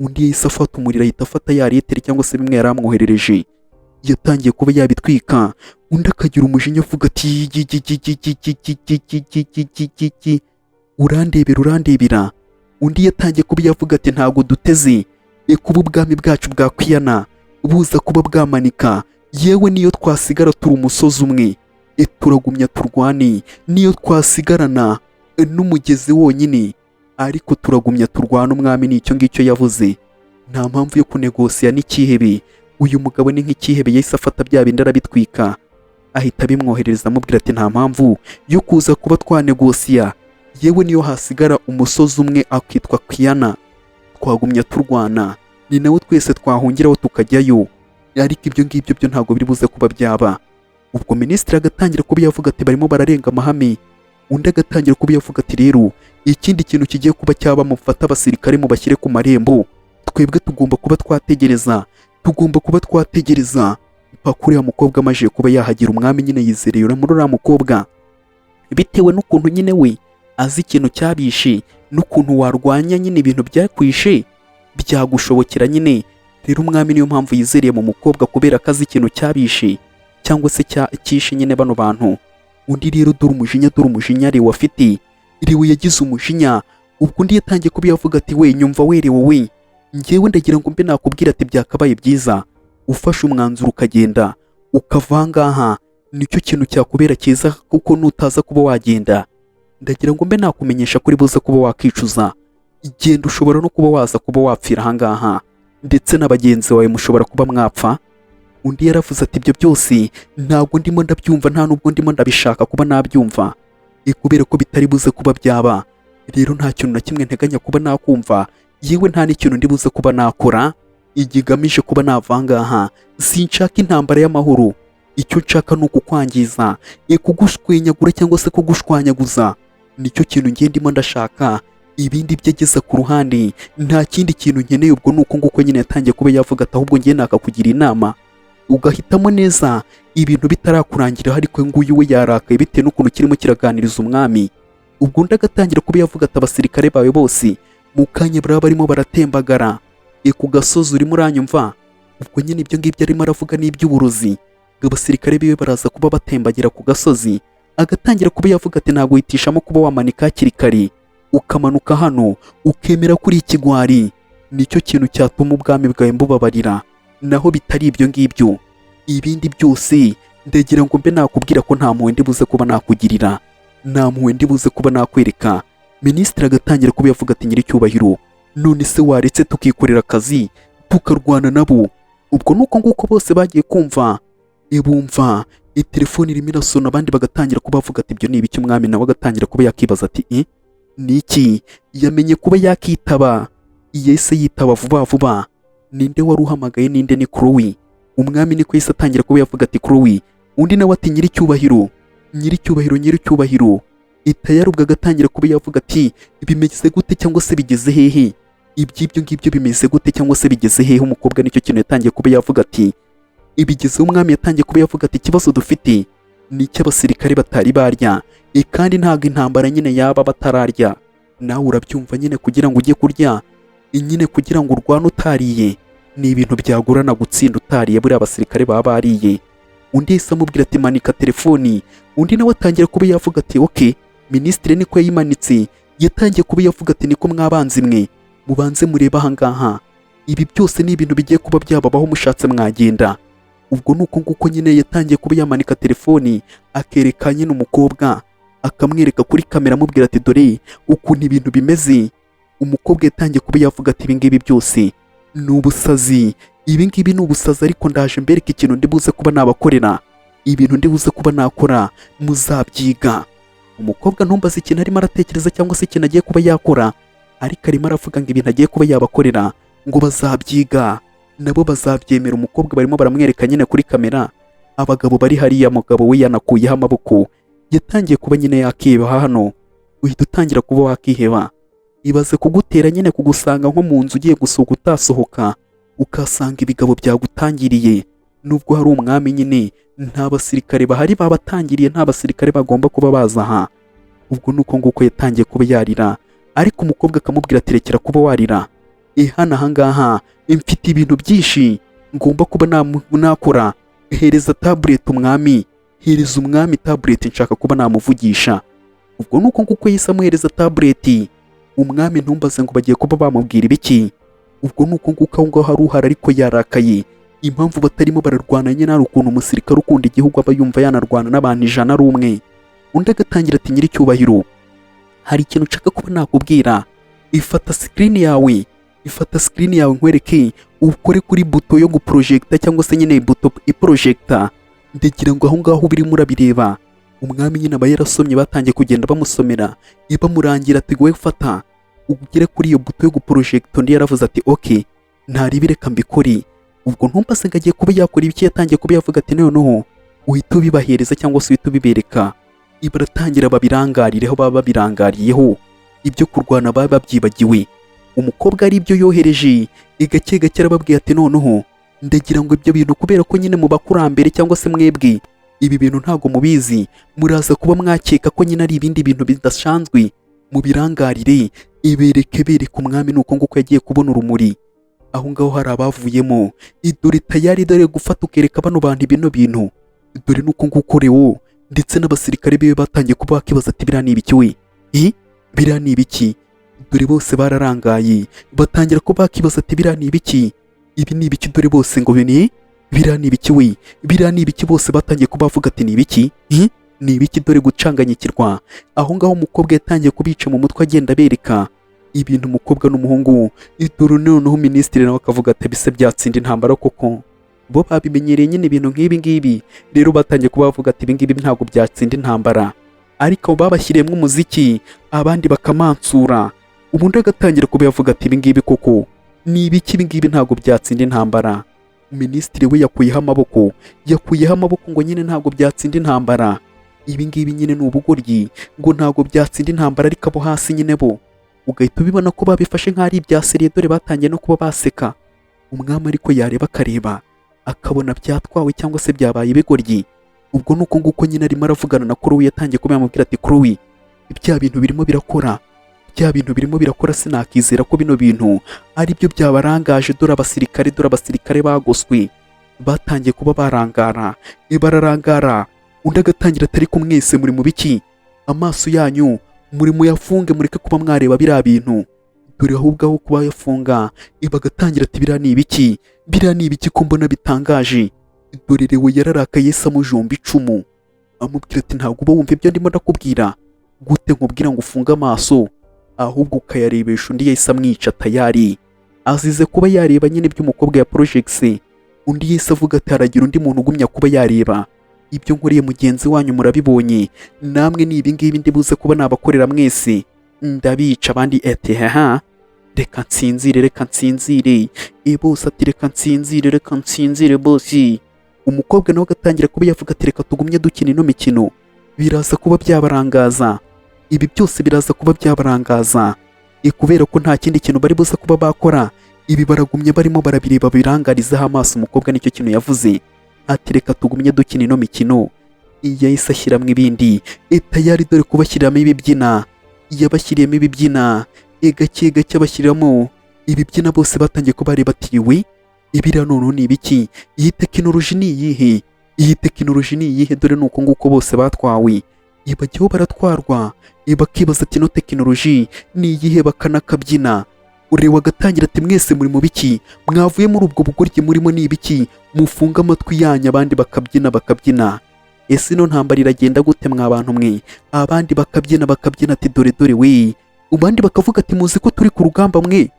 Undi yahise afata umuriro, ahita afata ya lettre cyangwa se bimwe yari amwoherereje, yatangiye kuba yabitwika. Undi akagira umujinya avuga ati: "Gi urandebera, urandebera." Undi yatangiye kuba yavuga ati: "Ntabwo duteze kuba ubwami bwacu bwakwiyana buza kuba bwamanika. Yewe, niyo twasigara turi umusozi umwe, turagumya turwane, niyo twasigarana n'umugezi wonyine, ariko turagumya turwane." Umwami ni icyo ngicyo yavuze, nta mpamvu yo kunegosiya n'ikihebe. Uyu mugabo ni nk'ikihebe, yahise afata bya bindi arabitwika, ahita abimwoherereza, amubwira ati: "Nta mpamvu yo kuza kuba twanegosiya. Yewe, niyo hasigara umusozi umwe akitwa Kiyana, twagumya turwana, ni nawe twese twahungiraho tukajyayo, ariko ibyo ngibyo byo ntabwo biri buze kuba byaba." Ubwo minisitiri agatangira kuba yavuga ati: "Barimo bararenga amahame." Undi agatangira kuba yavuga ati: "Rero ikindi kintu kigiye kuba cyaba, mufate abasirikare mubashyire ku marembo. Twebwe tugomba kuba twategereza, tugomba kuba twategereza mpaka uriya mukobwa amaze kuba yahagira." Umwami nyine yizereye muri uriya mukobwa, bitewe n'ukuntu nyine we azi ikintu cyabishe, n'ukuntu warwanya nyine ibintu byakwishe byagushobokera nyine. Rero umwami niyo mpamvu yizereye mu mukobwa, kubera ko azi ikintu cyabishe cyangwa se cyishe nyine bano bantu. Undi rero dore umujinya, dore umujinya Leo afite. Leo yagize umujinya. Ubwo undi yatangiye kuba yavuga ati: "We, nyumva werewe we, njyewe ndagira ngo mbe nakubwira ati byakabaye byiza ufashe umwanzuro ukagenda, ukava aha ngaha, nicyo kintu cyakubera cyiza, kuko nutaza kuba wagenda, ndagira ngo mbe nakumenyesha kuri buze kuba wakicuza. Igenda, ushobora no kuba waza kuba wapfira aha ngaha, ndetse na bagenzi bawe mushobora kuba mwapfa." Undi yaravuze ati: "Ibyo byose ntabwo ndimo ndabyumva, nta nubwo ndimo ndabishaka kuba nabyumva, kubera ko bitari buze kuba byaba. Rero nta kintu na kimwe nteganya kuba nakumva, yewe nta n'ikintu ndi buze kuba nakora igigamije kuba nava aha ngaha. Sinshaka intambara y'amahoro, icyo nshaka ni ukukwangiza, kugushwenyagura cyangwa se kugushwanyaguza, nicyo kintu ngiye ndimo ndashaka. Ibindi byageza ku ruhande, nta kindi kintu nkeneye." Ubwo ni uko nguko nyine yatangiye kuba yavuga ati: "Ahubwo ngiye nakakugira inama ugahitamo neza ibintu bitarakurangira." Ariko nguyu we yarakaye bitewe n'ukuntu kirimo kiraganiriza umwami. Ubwo undi agatangira kuba yavuga ati: "Abasirikare bawe bose mu kanya baraba barimo baratembagara, Ku gasozi, urimo uranyumva? Ubwo nyine ibyo ngibyo arimo aravuga ni iby'uburozi, ngo abasirikare biwe baraza kuba batembagira ku gasozi. Agatangira kuba yavuga ati: "Ntabwo wihitishamo kuba wamanika hakiri kare, ukamanuka hano, ukemera kuri ikigwari, nicyo kintu cyatuma ubwami bwawe mbubabarira. Naho bitari ibyo ngibyo, ibindi byose ndagira ngo mbe nakubwira ko nta mpuhwe ndi buze kuba nakugirira, nta mpuhwe ndi buze kuba nakwereka." Minisitiri agatangira kuba yavuga ati: "Nyiricyubahiro, none se waretse tukikorera akazi, tukarwana nabo?" Ubwo nuko nguko bose bagiye kumva, ibumva telefone irimo irasona, abandi bagatangira kuba bavuga ati: "Ibyo ni ibiki?" Umwami nawe agatangira kuba yakibaza ati: "Eh, ni iki?" Yamenye kuba yakitaba, yahise yitaba vuba vuba. Ninde wari uhamagaye? Ninde? Ni Chloe. Umwami niko yahise atangira kuba yavuga ati: "Chloe." Undi nawe ati: "Nyiricyubahiro, nyiricyubahiro, nyiricyubahiro." Itayari ubwo agatangira kuba yavuga ati: "Bimeze gute cyangwa se bigeze hehe iby'ibyo ngibyo? Bimeze gute cyangwa se bigeze hehe?" Umukobwa nicyo kintu yatangiye kuba yavuga ati ibigezeho. Umwami yatangiye kuba yavuga ati: "Ikibazo dufite ni icy'abasirikare batari barya, kandi ntabwo intambara nyine yaba batararya. Nawe urabyumva nyine, kugira ngo ujye kurya nyine, kugira ngo urwane utariye, ni ibintu byagorana gutsinda utariye. Buriya abasirikare baba bariye." Undi yahise amubwira ati: "Manika telefoni." Undi nawe atangira kuba yavuga ati: "Okay." Minisitiri niko yayimanitse, yatangiye kuba yavuga ati: "Niko mwabanzi mwe, mubanze murebe ahangaha, ibi byose ni ibintu bigiye kuba byababaho, mushatse mwagenda." Ubwo ni uko nguko nyine yatangiye kuba yamanika telefoni, akereka nyine umukobwa, akamwereka kuri kamera, amubwira ati: "Dore ukuntu ibintu bimeze." Umukobwa yatangiye kuba yavuga ati: "Ibi ngibi byose ni ubusazi, ibi ngibi ni ubusazi, ariko ndaje mbereke ikintu ndi buze kuba nabakorera, ibintu ndi buze kuba nakora muzabyiga." Umukobwa ntumbaze ikintu arimo aratekereza cyangwa se ikintu agiye kuba yakora, ariko arimo aravuga ngo ibintu agiye kuba yabakorera ngo bazabyiga, nabo bazabyemera. Umukobwa barimo baramwereka nyine kuri kamera abagabo bari hariya. Mugabo we yanakuyeho amaboko, yatangiye kuba nyine yakiheba. Hano uhita utangira kuba wakiheba. Ibaze kugutera nyine, kugusanga nko mu nzu ugiye gusohoka, utasohoka, ukasanga ibigabo byagutangiriye. Nubwo hari umwami nyine, nta basirikare bahari, babatangiriye, nta basirikare bagomba kuba baza aha. Ubwo nuko nguko yatangiye kuba yarira, ariko umukobwa akamubwira ati: "Rekera kuba warira, hano ahangaha mfite ibintu byinshi ngomba kuba nakora. Hereza tablet umwami, hereza umwami tablet, nshaka kuba namuvugisha." Ubwo nuko nguko yahise amuhereza tablet umwami. Ntumbaze ngo bagiye kuba bamubwira ibiki. Ubwo nuko nguko aho ngaho hari uhari, ariko yarakaye. Impamvu batarimo bararwana nyine, hari ukuntu umusirikare ukunda igihugu aba yumva yanarwana n'abantu 100 ari umwe. Undi agatangira ati: "Nyiricyubahiro, hari ikintu nshaka kuba nakubwira. Ifata screen yawe, ifata screen yawe nkwereke, ukore kuri buto yo guprojecta cyangwa se nyine buto iprojecta. Ndagira ngo aho ngaho birimo urabireba." Umwami nyine aba yarasomye, batangiye kugenda bamusomera, bamurangira ati: "Wowe fata ugere kuri iyo buto yo guprojecta." Undi yaravuze ati: "Okay, ntaribi, reka mbikore." Ubwo ntumbaze ngo agiye kuba yakora ibiki. Yatangiye kuba yavuga ati: "Noneho uhita ubibahereza cyangwa se uhita ubibereka." Baratangira babirangarireho, baba babirangariyeho, ibyo kurwana baba babyibagiwe. Umukobwa ari ibyo yohereje, gake gake arababwiye ati: "Noneho ndagira ngo ibyo bintu, kubera ko nyine mu bakurambere cyangwa se mwebwe ibi bintu ntabwo mubizi, muraza kuba mwakeka ko nyine ari ibindi bintu bidasanzwe, mubirangarire." Ibereke, bereka umwami. Nuko nguko yagiye kubona urumuri aho ngaho hari abavuyemo. Dore tayari, dore gufata ukereka bano bantu bino bintu. Dore nuko nguko Leo ndetse n'abasirikare biwe batangiye kuba bakibaza ati: "Biriya ni ibiki we? Biriya ni ibiki?" Dore bose bararangaye, batangira kuba bakibaza ati: "Biriya ni ibiki? Ibi ni ibiki?" Dore bose ngo: "Ni biriya ni ibiki we? Biriya ni ibiki?" Bose batangiye kuba bavuga ati: "Ni ibiki? Ni ibiki?" Dore gucanganyikirwa aho ngaho. Umukobwa yatangiye kubica mu mutwe, agenda abereka ibintu, umukobwa n'umuhungu. Dore noneho minisitiri nawe akavuga ati: "Bise byatsinda intambara koko?" Bo babimenyereye nyine ibintu nk'ibi ngibi. Rero batangiye kuba bavuga ati: "Ibi ngibi ntabwo byatsinda intambara." Ariko babashyiriyemo umuziki, abandi bakamansura, ubundi agatangira kuba yavuga ati: "Ibi ngibi koko ni ibiki? Ibi ngibi ntabwo byatsinda intambara." Minisitiri we yakuyeho amaboko, yakuyeho amaboko ngo nyine ntabwo byatsinda intambara, ibi ngibi nyine ni ubugoryi, ngo ntabwo byatsinda intambara. Ariko abo hasi nyine bo ugahita ubibona ko babifashe nk'aho ari ibya sérieux. Dore batangiye no kuba baseka umwami, ariko yareba akareba akabona byatwawe cyangwa se byabaye ibigoryi. Ubwo ni uko nguko nyine arimo aravugana na Chloe, yatangiye kuba yamubwira ati: "Chloe, bya bintu birimo birakora, bya bintu birimo birakora." Bya bintu birimo birakora, sinakizera ko bino bintu ari byo byabarangaje. Dore abasirikare, dore abasirikare bagoswe, batangiye kuba barangara, bararangara. Undi agatangira atari ko mwese muri mu biki? Amaso yanyu muri muyafunge, mureke kuba mwareba biriya bintu. Dore ahubwo aho kuba yafunga, bagatangira ati biriya ni ibiki? Biriya ni ibiki ko mbona bitangaje? Dore Lewo yararakaye, se amujomba icumu, amubwira ati ntabwo uba wumva ibyo ndimo ndakubwira? Gute nkubwira ngo ufunge amaso ahubwo ukayarebesha? Undi yahise amwica tayari, azize kuba yareba nyine ibyo umukobwa ya porojegisi. Undi yahise avuga ati haragira undi muntu ugumya kuba yareba ibyo nkoreye mugenzi wanyu, murabibonye namwe, ni ibi ngibi ndi buze kuba nabakorera mwese, ndabica. Abandi ati haha, reka nsinzire, reka nsinzire. Bose ati reka nsinzire, reka nsinzire bose. Umukobwa nawe agatangira kuba yavuga ati reka tugumye dukina ino mikino, biraza kuba byabarangaza, ibi byose biraza kuba byabarangaza. Kubera ko nta kindi kintu bari buze kuba bakora, ibi baragumye barimo barabireba birangarizaho amaso. Umukobwa nicyo kintu yavuze ati reka tugumye dukina ino mikino. Yahise ashyiramo ibindi tayari, dore kubashyiriramo ibibyina, yabashyiriyemo ibibyina gake gake, abashyiriramo ibibyina. Bose batangiye kuba bareba ati we, ibiriya noneho ni ibiki? Iyi tekinoloji ni iyihe? Iyi tekinoloji ni iyihe? Dore ni uko nguko bose batwawe, bajyaho baratwarwa, bakibaza ati ino tekinoloji ni iyihe? Bakanakabyina. Ureba agatangira ati mwese muri mu biki? Mwavuye muri ubwo bugoryi murimo? Ni ibiki? Mufunge amatwi yanyu. Abandi bakabyina, bakabyina. Ese ino ntambara iragenda gute mwa bantu mwe? Abandi bakabyina, bakabyina ati dore dore we. Abandi bakavuga ati muzi ko turi ku rugamba mwe?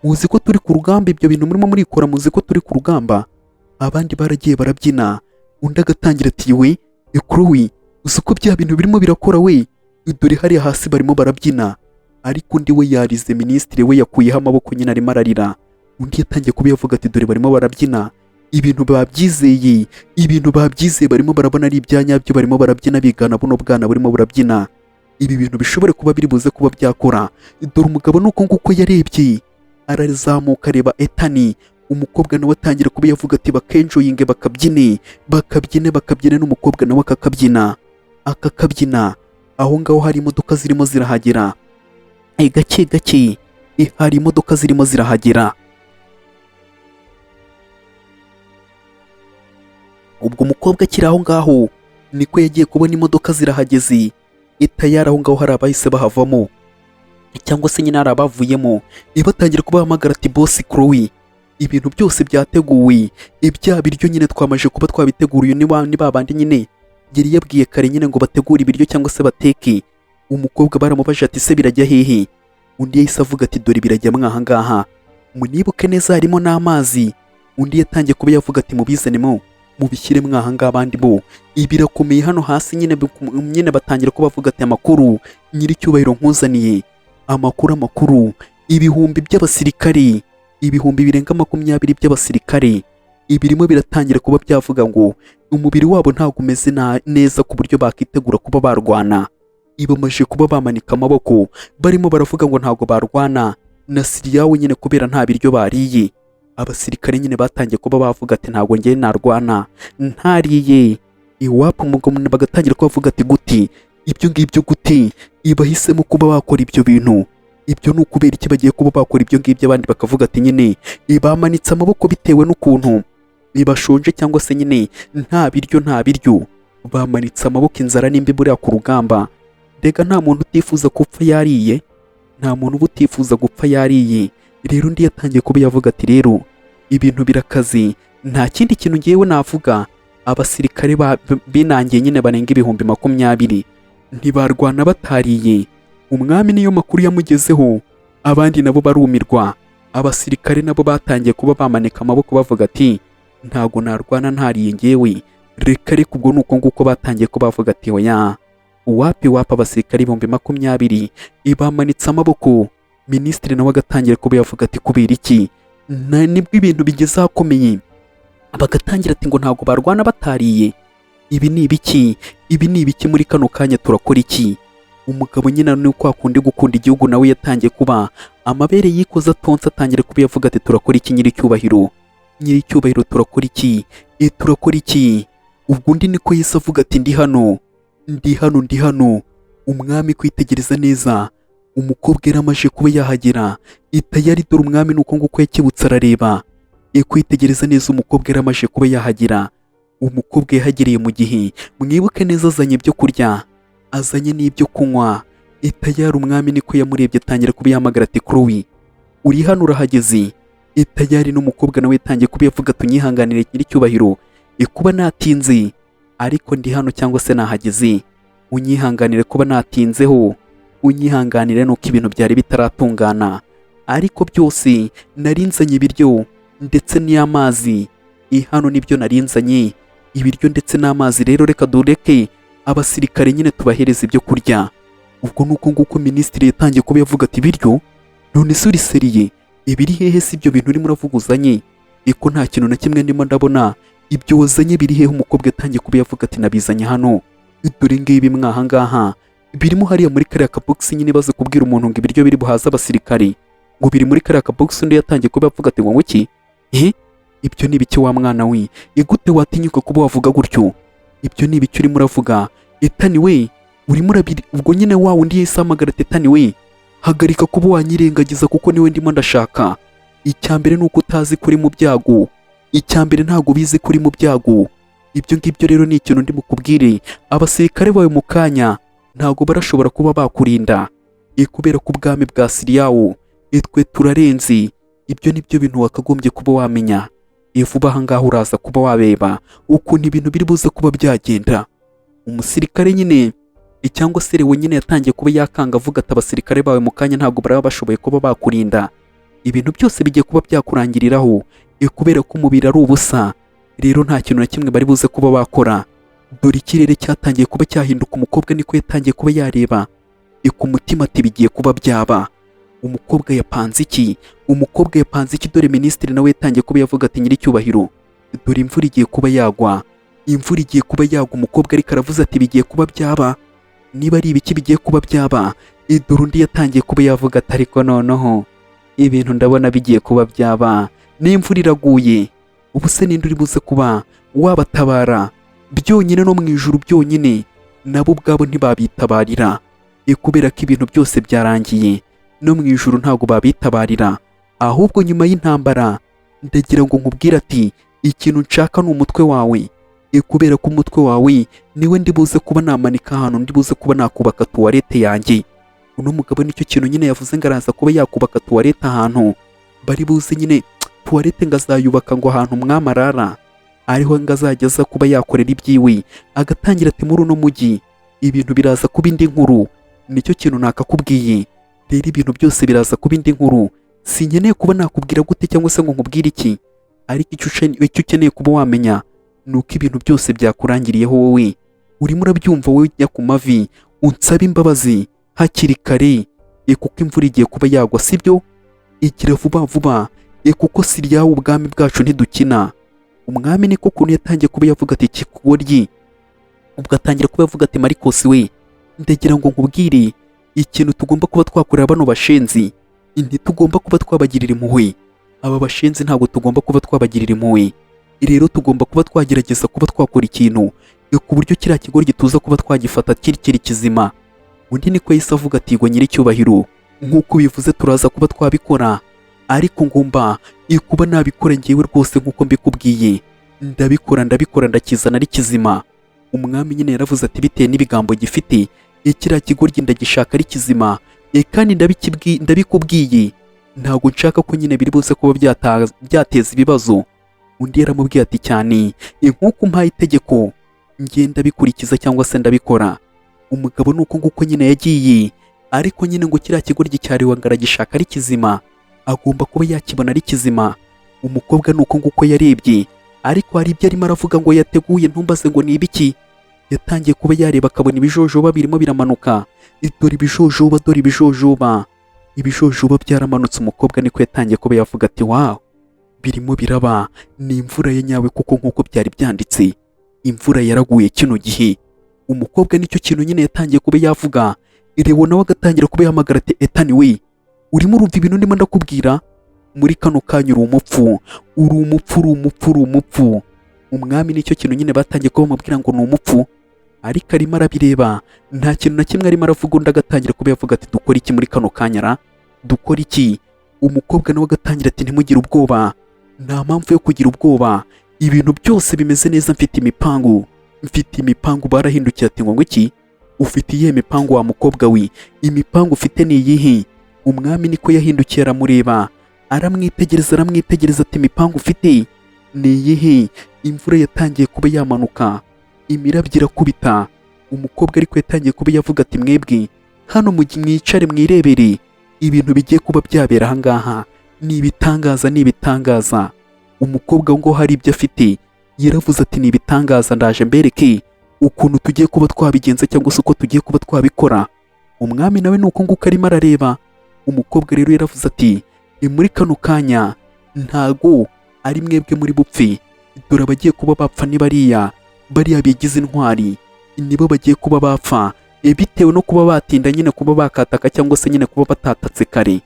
Muzi ko turi ku rugamba? Ibyo bintu murimo murikora, muzi ko turi ku rugamba? Abandi baragiye barabyina. Undi agatangira ati we ekuruwi, uzi ko bya bintu birimo birakora we? Dore hariya hasi barimo barabyina. Ariko undi we yarize, minisitiri we yakuyeho amaboko nyine arimo ararira. Undi yatangiye kuba yavuga ati dore barimo barabyina, ibintu babyizeye, ibintu babyizeye, barimo barabona ari ibyanyabyo, barimo barabyina bigana buno bwana burimo burabyina. Ibi bintu bishobore kuba biri buze kuba byakora. Dore umugabo nuko nguko yarebye, arazamuka areba Etani. Umukobwa nawe atangira kuba yavuga ati bakenjoyinge, bakabyine, bakabyine, bakabyine. N'umukobwa nawe akakabyina, akakabyina. Aho ngaho hari imodoka zirimo zirahagera, gake gake, hari imodoka zirimo zirahagera. Ubwo umukobwa akiri aho ngaho niko yagiye kubona imodoka zirahageze tayari. Aho ngaho hari abahise bahavamo, cyangwa se nyine hari abavuyemo, batangira kubahamagara ati bosi Chloe, ibintu byose byateguwe, ibya biryo nyine twamaze kuba twabitegura. Uyu ni ba bandi nyine yari yabwiye kare nyine ngo bategure ibiryo cyangwa se bateke. Umukobwa baramubajije ati se birajya hehe? Undi yahise avuga ati dore birajya mwaha ngaha, munibuke neza harimo n'amazi. Undi yatangiye kuba yavuga ati mubizanemo mubishyire mwaha ngaha. Abandi bo ibirakomeye hano hasi nyine, nyine batangira kuba bavuga ati amakuru nyiricyubahiro nkuzaniye, amakuru, amakuru, ibihumbi by'abasirikari, ibihumbi birenga 20 by'abasirikari, ibirimo biratangira kuba byavuga ngo umubiri wabo ntabwo umeze neza ku buryo bakitegura kuba barwana. Ibamaje kuba bamanika amaboko, barimo baravuga ngo ntabwo barwana na Siriya nyine kubera nta biryo bariye. Abasirikare nyine batangiye kuba bavuga ati ntabwo ngiye narwana ntariye. Iwapu umugabo bagatangira kuba bavuga ati guti ibyo ngibyo, gute ibahisemo kuba bakora ibyo bintu? Ibyo ni ukubera iki bagiye kuba bakora ibyo ngibyo? Abandi bakavuga ati nyine bamanitse amaboko bitewe n'ukuntu bashonje, cyangwa se nyine nta biryo, nta biryo, bamanitse amaboko, inzara nimbi buriya ku rugamba. Rega nta muntu utifuza gupfa yariye, nta muntu uba utifuza gupfa yariye. Rero undi yatangiye kuba yavuga ati rero ibintu birakaze, nta kindi kintu ngewe navuga. Abasirikare binangiye nyine barenga 20,000 ntibarwana batariye. Umwami niyo makuru yamugezeho, abandi nabo barumirwa. Abasirikare nabo batangiye kuba bamanika amaboko bavuga ati ntago narwana ntariye ngewe, reka reka. Ubwo ni uko nguko batangiye kuba bavuga ati oya, wapi wapi. Abasirikare 20,000 bamanitse amaboko. Minisitiri nawe agatangira kuba yavuga ati kubera iki? Nibwo ibintu bigeze ahakomeye, bagatangira ati ngo ntabwo barwana batariye. Ibi ni ibiki? Ibi ni ibiki? Muri kano kanya turakora iki? Umugabo nyine ni kwa kundi gukunda igihugu, nawe yatangiye kuba amabere yikoze atonse, atangira kuba yavuga ati turakora iki nyiricyubahiro, nyiricyubahiro turakora iki? Turakora iki? Ubwo undi niko yahise avuga ati ndi hano, ndi hano, ndi hano. Umwami kwitegereza neza Umukobwa yaramaje kuba yahagera itayari. Dore umwami nuko nguko yakebutse arareba, kwitegereza neza. Umukobwa yaramaje kuba yahagera. Umukobwa yahagereye mu gihe, mwibuke neza, azanye ibyo kurya, azanye n'ibyo kunywa itayari. Umwami niko yamurebye, atangira kuba yahamagara ati: "Chloe, uri hano, urahageze itayari." N'umukobwa nawe yatangiye kuba yavuga: "Tunyihanganire nyiricyubahiro, kuba natinze, ariko ndi hano cyangwa se nahageze. Unyihanganire kuba natinzeho, unyihanganire nuko ibintu byari bitaratungana, ariko byose nari nzanye ibiryo ndetse n'amazi. Hano nibyo nari nzanye, ibiryo ndetse n'amazi. Rero reka dureke abasirikare nyine tubahereza ibyo kurya." Ubwo nuko nguko minisitiri yatangiye kuba yavuga ati: "Ibiryo? None se uri sérieux? Ibiri hehe si ibyo bintu urimo uravuga uzanye? Iko nta kintu na kimwe ndimo ndabona. Ibyo wazanye biri hehe?" Umukobwa yatangiye kuba yavuga ati: "Nabizanye hano, dore ngibi mwaha ngaha, birimo hariya muri kariya kabogisi." Nyine baze kubwira umuntu ngo ibiryo biri buhaze abasirikare ngo biri muri kariya kabogisi. Undi yatangiye kuba yavuga ati: "Ngo iki? Eh, ibyo ni ibiki wa mwana we? Igute watinyuka kuba wavuga gutyo? Ibyo ni ibiki urimo uravuga? Etani we, urimo urabiri." Ubwo nyine wa wundi yahise ahamagara ati: "Etani we, hagarika kuba wanyirengagiza kuko niwe ndimo ndashaka. Icya mbere ni uko utazi ko uri mu byago. Icya mbere ntabwo ubizi ko uri mu byago. Ibyo ngibyo rero ni ikintu ndi bukubwire. Abasirikare bawe mu kanya ntabwo barashobora kuba bakurinda, kubera ko ubwami bwa Siriyawo twe turarenze. Ibyo ni byo bintu wakagombye kuba wamenya. Vuba aha ngaha uraza kuba wabeba ukuntu ibintu biri buze kuba byagenda." Umusirikare nyine cyangwa se Lewo nyine yatangiye kuba yakanga, avuga ati: "Abasirikare bawe mu kanya ntabwo baraba bashoboye kuba bakurinda. Ibintu byose bigiye kuba byakurangiriraho, kubera ko umubiri ari ubusa. Rero nta kintu na kimwe bari buze kuba bakora." Dore ikirere cyatangiye kuba cyahinduka. Umukobwa niko yatangiye kuba yareba ku mutima ati: "Bigiye kuba byaba." Umukobwa yapanze iki? Umukobwa yapanze iki? Dore minisitiri nawe yatangiye kuba yavuga ati: "Nyiricyubahiro, dore imvura igiye kuba yagwa, imvura igiye kuba yagwa." Umukobwa ariko aravuze ati: "Bigiye kuba byaba, niba ari ibiki bigiye kuba byaba." Dore undi yatangiye kuba yavuga ati: "Ariko noneho ibintu ndabona bigiye kuba byaba, n'imvura iraguye. Ubu se ninde uri buze kuba wabatabara? Byonyine no mu ijuru byonyine nabo ubwabo ntibabitabarira, kubera ko ibintu byose byarangiye. No mu ijuru ntabwo babitabarira. Ahubwo nyuma y'intambara ndagira ngo nkubwire ati ikintu nshaka ni umutwe wawe, kubera ko umutwe wawe niwe ndi buze kuba namanika ahantu ndi buze kuba nakubaka tuwarete yanjye." Uno mugabo nicyo kintu nyine yavuze, ngo araza kuba yakubaka tuwarete ahantu bari buze nyine tuwarete, ngo azayubaka ngo ahantu umwami arara ariho, ngo azajya aza kuba yakorera ibyiwe. Agatangira ati: "Muri uno mujyi ibintu biraza kuba indi nkuru. Nicyo kintu nakakubwiye. Rero ibintu byose biraza kuba indi nkuru. Sinkeneye kuba nakubwira gute cyangwa se ngo nkubwire iki, ariko icyo ukeneye kuba wamenya ni uko ibintu byose byakurangiriyeho. Wowe urimo urabyumva? Wowe jya ku mavi unsabe imbabazi hakiri kare, kuko imvura igiye kuba yagwa, sibyo? Igira vuba vuba, kuko Siriya ubwami bwacu ntidukina." Umwami niko kuntu yatangiye kuba yavuga ati: "Kikugoryi." Ubwo atangira kuba yavuga ati: "Marikosi we, ndagira ngo nkubwire ikintu tugomba kuba twakorera bano bashenzi. Ntitugomba kuba twabagirira impuhwe. Aba bashenzi ntabwo tugomba kuba twabagirira impuhwe. Rero tugomba kuba twagerageza kuba twakora ikintu ku buryo kiriya kigoryi tuza kuba twagifata kiri kizima." Undi niko yahise avuga ati: "Ngo nyiricyubahiro, nk'uko bivuze turaza kuba twabikora, ariko ngomba kuba nabikora ngewe rwose. Nk'uko mbikubwiye, ndabikora, ndabikora, ndakizana ari kizima." Umwami nyine yaravuze ati: "Bitewe n'ibigambo gifite, kiriya kigoryi ndagishaka ari kizima, kandi ndabikubwiye, ntabwo nshaka ko nyine biri buze kuba byateza ibibazo." Undi yaramubwiye ati: "Cyane, nk'uko umpaye itegeko ngenda bikurikiza cyangwa se ndabikora." Umugabo ni uko nguko nyine yagiye, ariko nyine ngo kiriya kigoryi cyariwe ngo aragishaka ari kizima, agomba kuba yakibona ari kizima. Umukobwa ni uko nguko yarebye, ariko hari ibyo arimo aravuga ngo yateguye, ntumbaze ngo ni ibiki. Yatangiye kuba yareba akabona ibijojoba birimo biramanuka. Dore ibijojoba, dore ibijojoba, ibijojoba byaramanutse. Umukobwa niko yatangiye kuba yavuga ati: "Wow, birimo biraba, ni imvura ye nyawe kuko nk'uko byari byanditse, imvura yaraguye kino gihe." Umukobwa nicyo kintu nyine yatangiye kuba yavuga. Reo nawe agatangira kuba yahamagara ati: "Etani we, urimo urumva ibintu ndimo ndakubwira? Muri kano kanya uri umupfu, uri umupfu, uri umupfu, uri umupfu." Umwami nicyo kintu nyine batangiye kuba bamubwira ngo ni umupfu. Ariko arimo arabireba, nta kintu na kimwe arimo aravuga. Undi agatangira kuba yavuga ati: "Dukora iki muri kano kanya ra? Dukora iki?" Umukobwa nawe agatangira ati: "Ntimugire ubwoba, nta mpamvu yo kugira ubwoba, ibintu byose bimeze neza, mfite imipangu, mfite imipangu." Barahindukiye ati: "Ngo iki? Ufite iyihe mipangu wa mukobwa we? Imipangu ufite ni iyihe?" Umwami niko yahindukiye, aramureba, aramwitegereza, aramwitegereza ati: "Imipangu ufite ni iyihe?" Imvura yatangiye kuba yamanuka, imirabyo irakubita. Umukobwa ariko yatangiye kuba yavuga ati: "Mwebwe hano mwicare mwirebere ibintu bigiye kuba byabera ahangaha, ni ibitangaza, ni ibitangaza." Umukobwa ngo hari ibyo afite, yaravuze ati: "Ni ibitangaza, ndaje mbereke ukuntu tugiye kuba twabigenza cyangwa se uko tugiye kuba twabikora." Umwami nawe ni uko nguko arimo arareba. Umukobwa rero yaravuze ati: "Ni muri kano kanya, ntago ari mwebwe muri bupfe. Dore abagiye kuba bapfa ni bariya, bariya bigize intwari, nibo bagiye kuba bapfa bitewe no kuba batinda nyine kuba bakataka cyangwa se nyine kuba batatatse kare,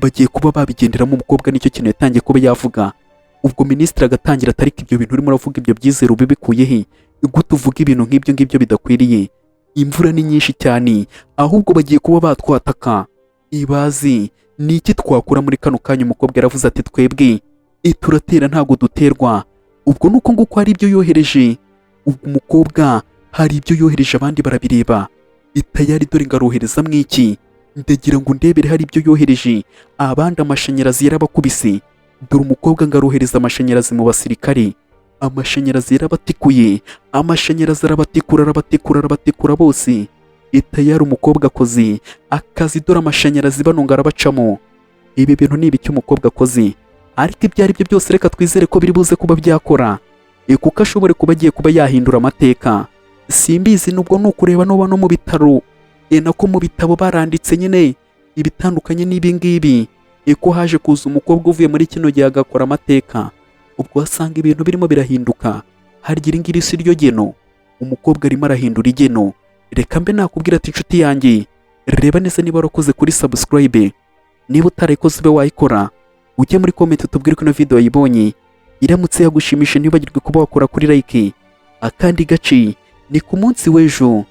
bagiye kuba babigenderamo." Umukobwa nicyo kintu yatangiye kuba yavuga. Ubwo minisitiri agatangira ati: "Ariko ibyo bintu urimo uravuga, ibyo byizere ubibikuye he? Gute uvuga ibintu nk'ibyo ngibyo bidakwiriye? Imvura ni nyinshi cyane, ahubwo bagiye kuba batwataka. Ibazi ni iki twakura muri kano kanya?" Umukobwa yaravuze ati: "Twebwe turatera, ntabwo duterwa." Ubwo nuko nguko hari ibyo yohereje. Ubwo umukobwa hari ibyo yohereje, abandi barabireba itayari. Dore ngarohereza mwiki, ndagira ngo ndebere. Hari ibyo yohereje, abandi amashanyarazi yarabakubise. Dore umukobwa ngarohereza amashanyarazi mu basirikare, amashanyarazi yarabatikuye, amashanyarazi arabatikura, arabatikura, arabatikura bose itayari. Umukobwa akoze akazi, dore amashanyarazi bano ngo arabacamo. Ibi bintu ni ibiki umukobwa akoze? Ariko ibyo ari byo byose, reka twizere ko biri buze kuba byakora, kuko ashobore kuba agiye kuba yahindura amateka. Simbizi, nubwo ni ukureba nuba no mu bitaro, nako mu bitabo baranditse nyine ibitandukanye n'ibi ngibi, ko haje kuza umukobwa uvuye muri kino gihe agakora amateka. Ubwo wasanga ibintu birimo birahinduka. Harya iri ngiri si ryo geno? Umukobwa arimo arahindura igeno. Reka mbe nakubwira ati: "Inshuti yanjye, reba neza niba warakoze kuri subscribe. Niba utarayikoze, ube wayikora, ujye muri comment tubwire ko ino video wayibonye. Iramutse yagushimisha, ntibagirwe kuba wakora kuri like." Akandi gace ni ku munsi w'ejo.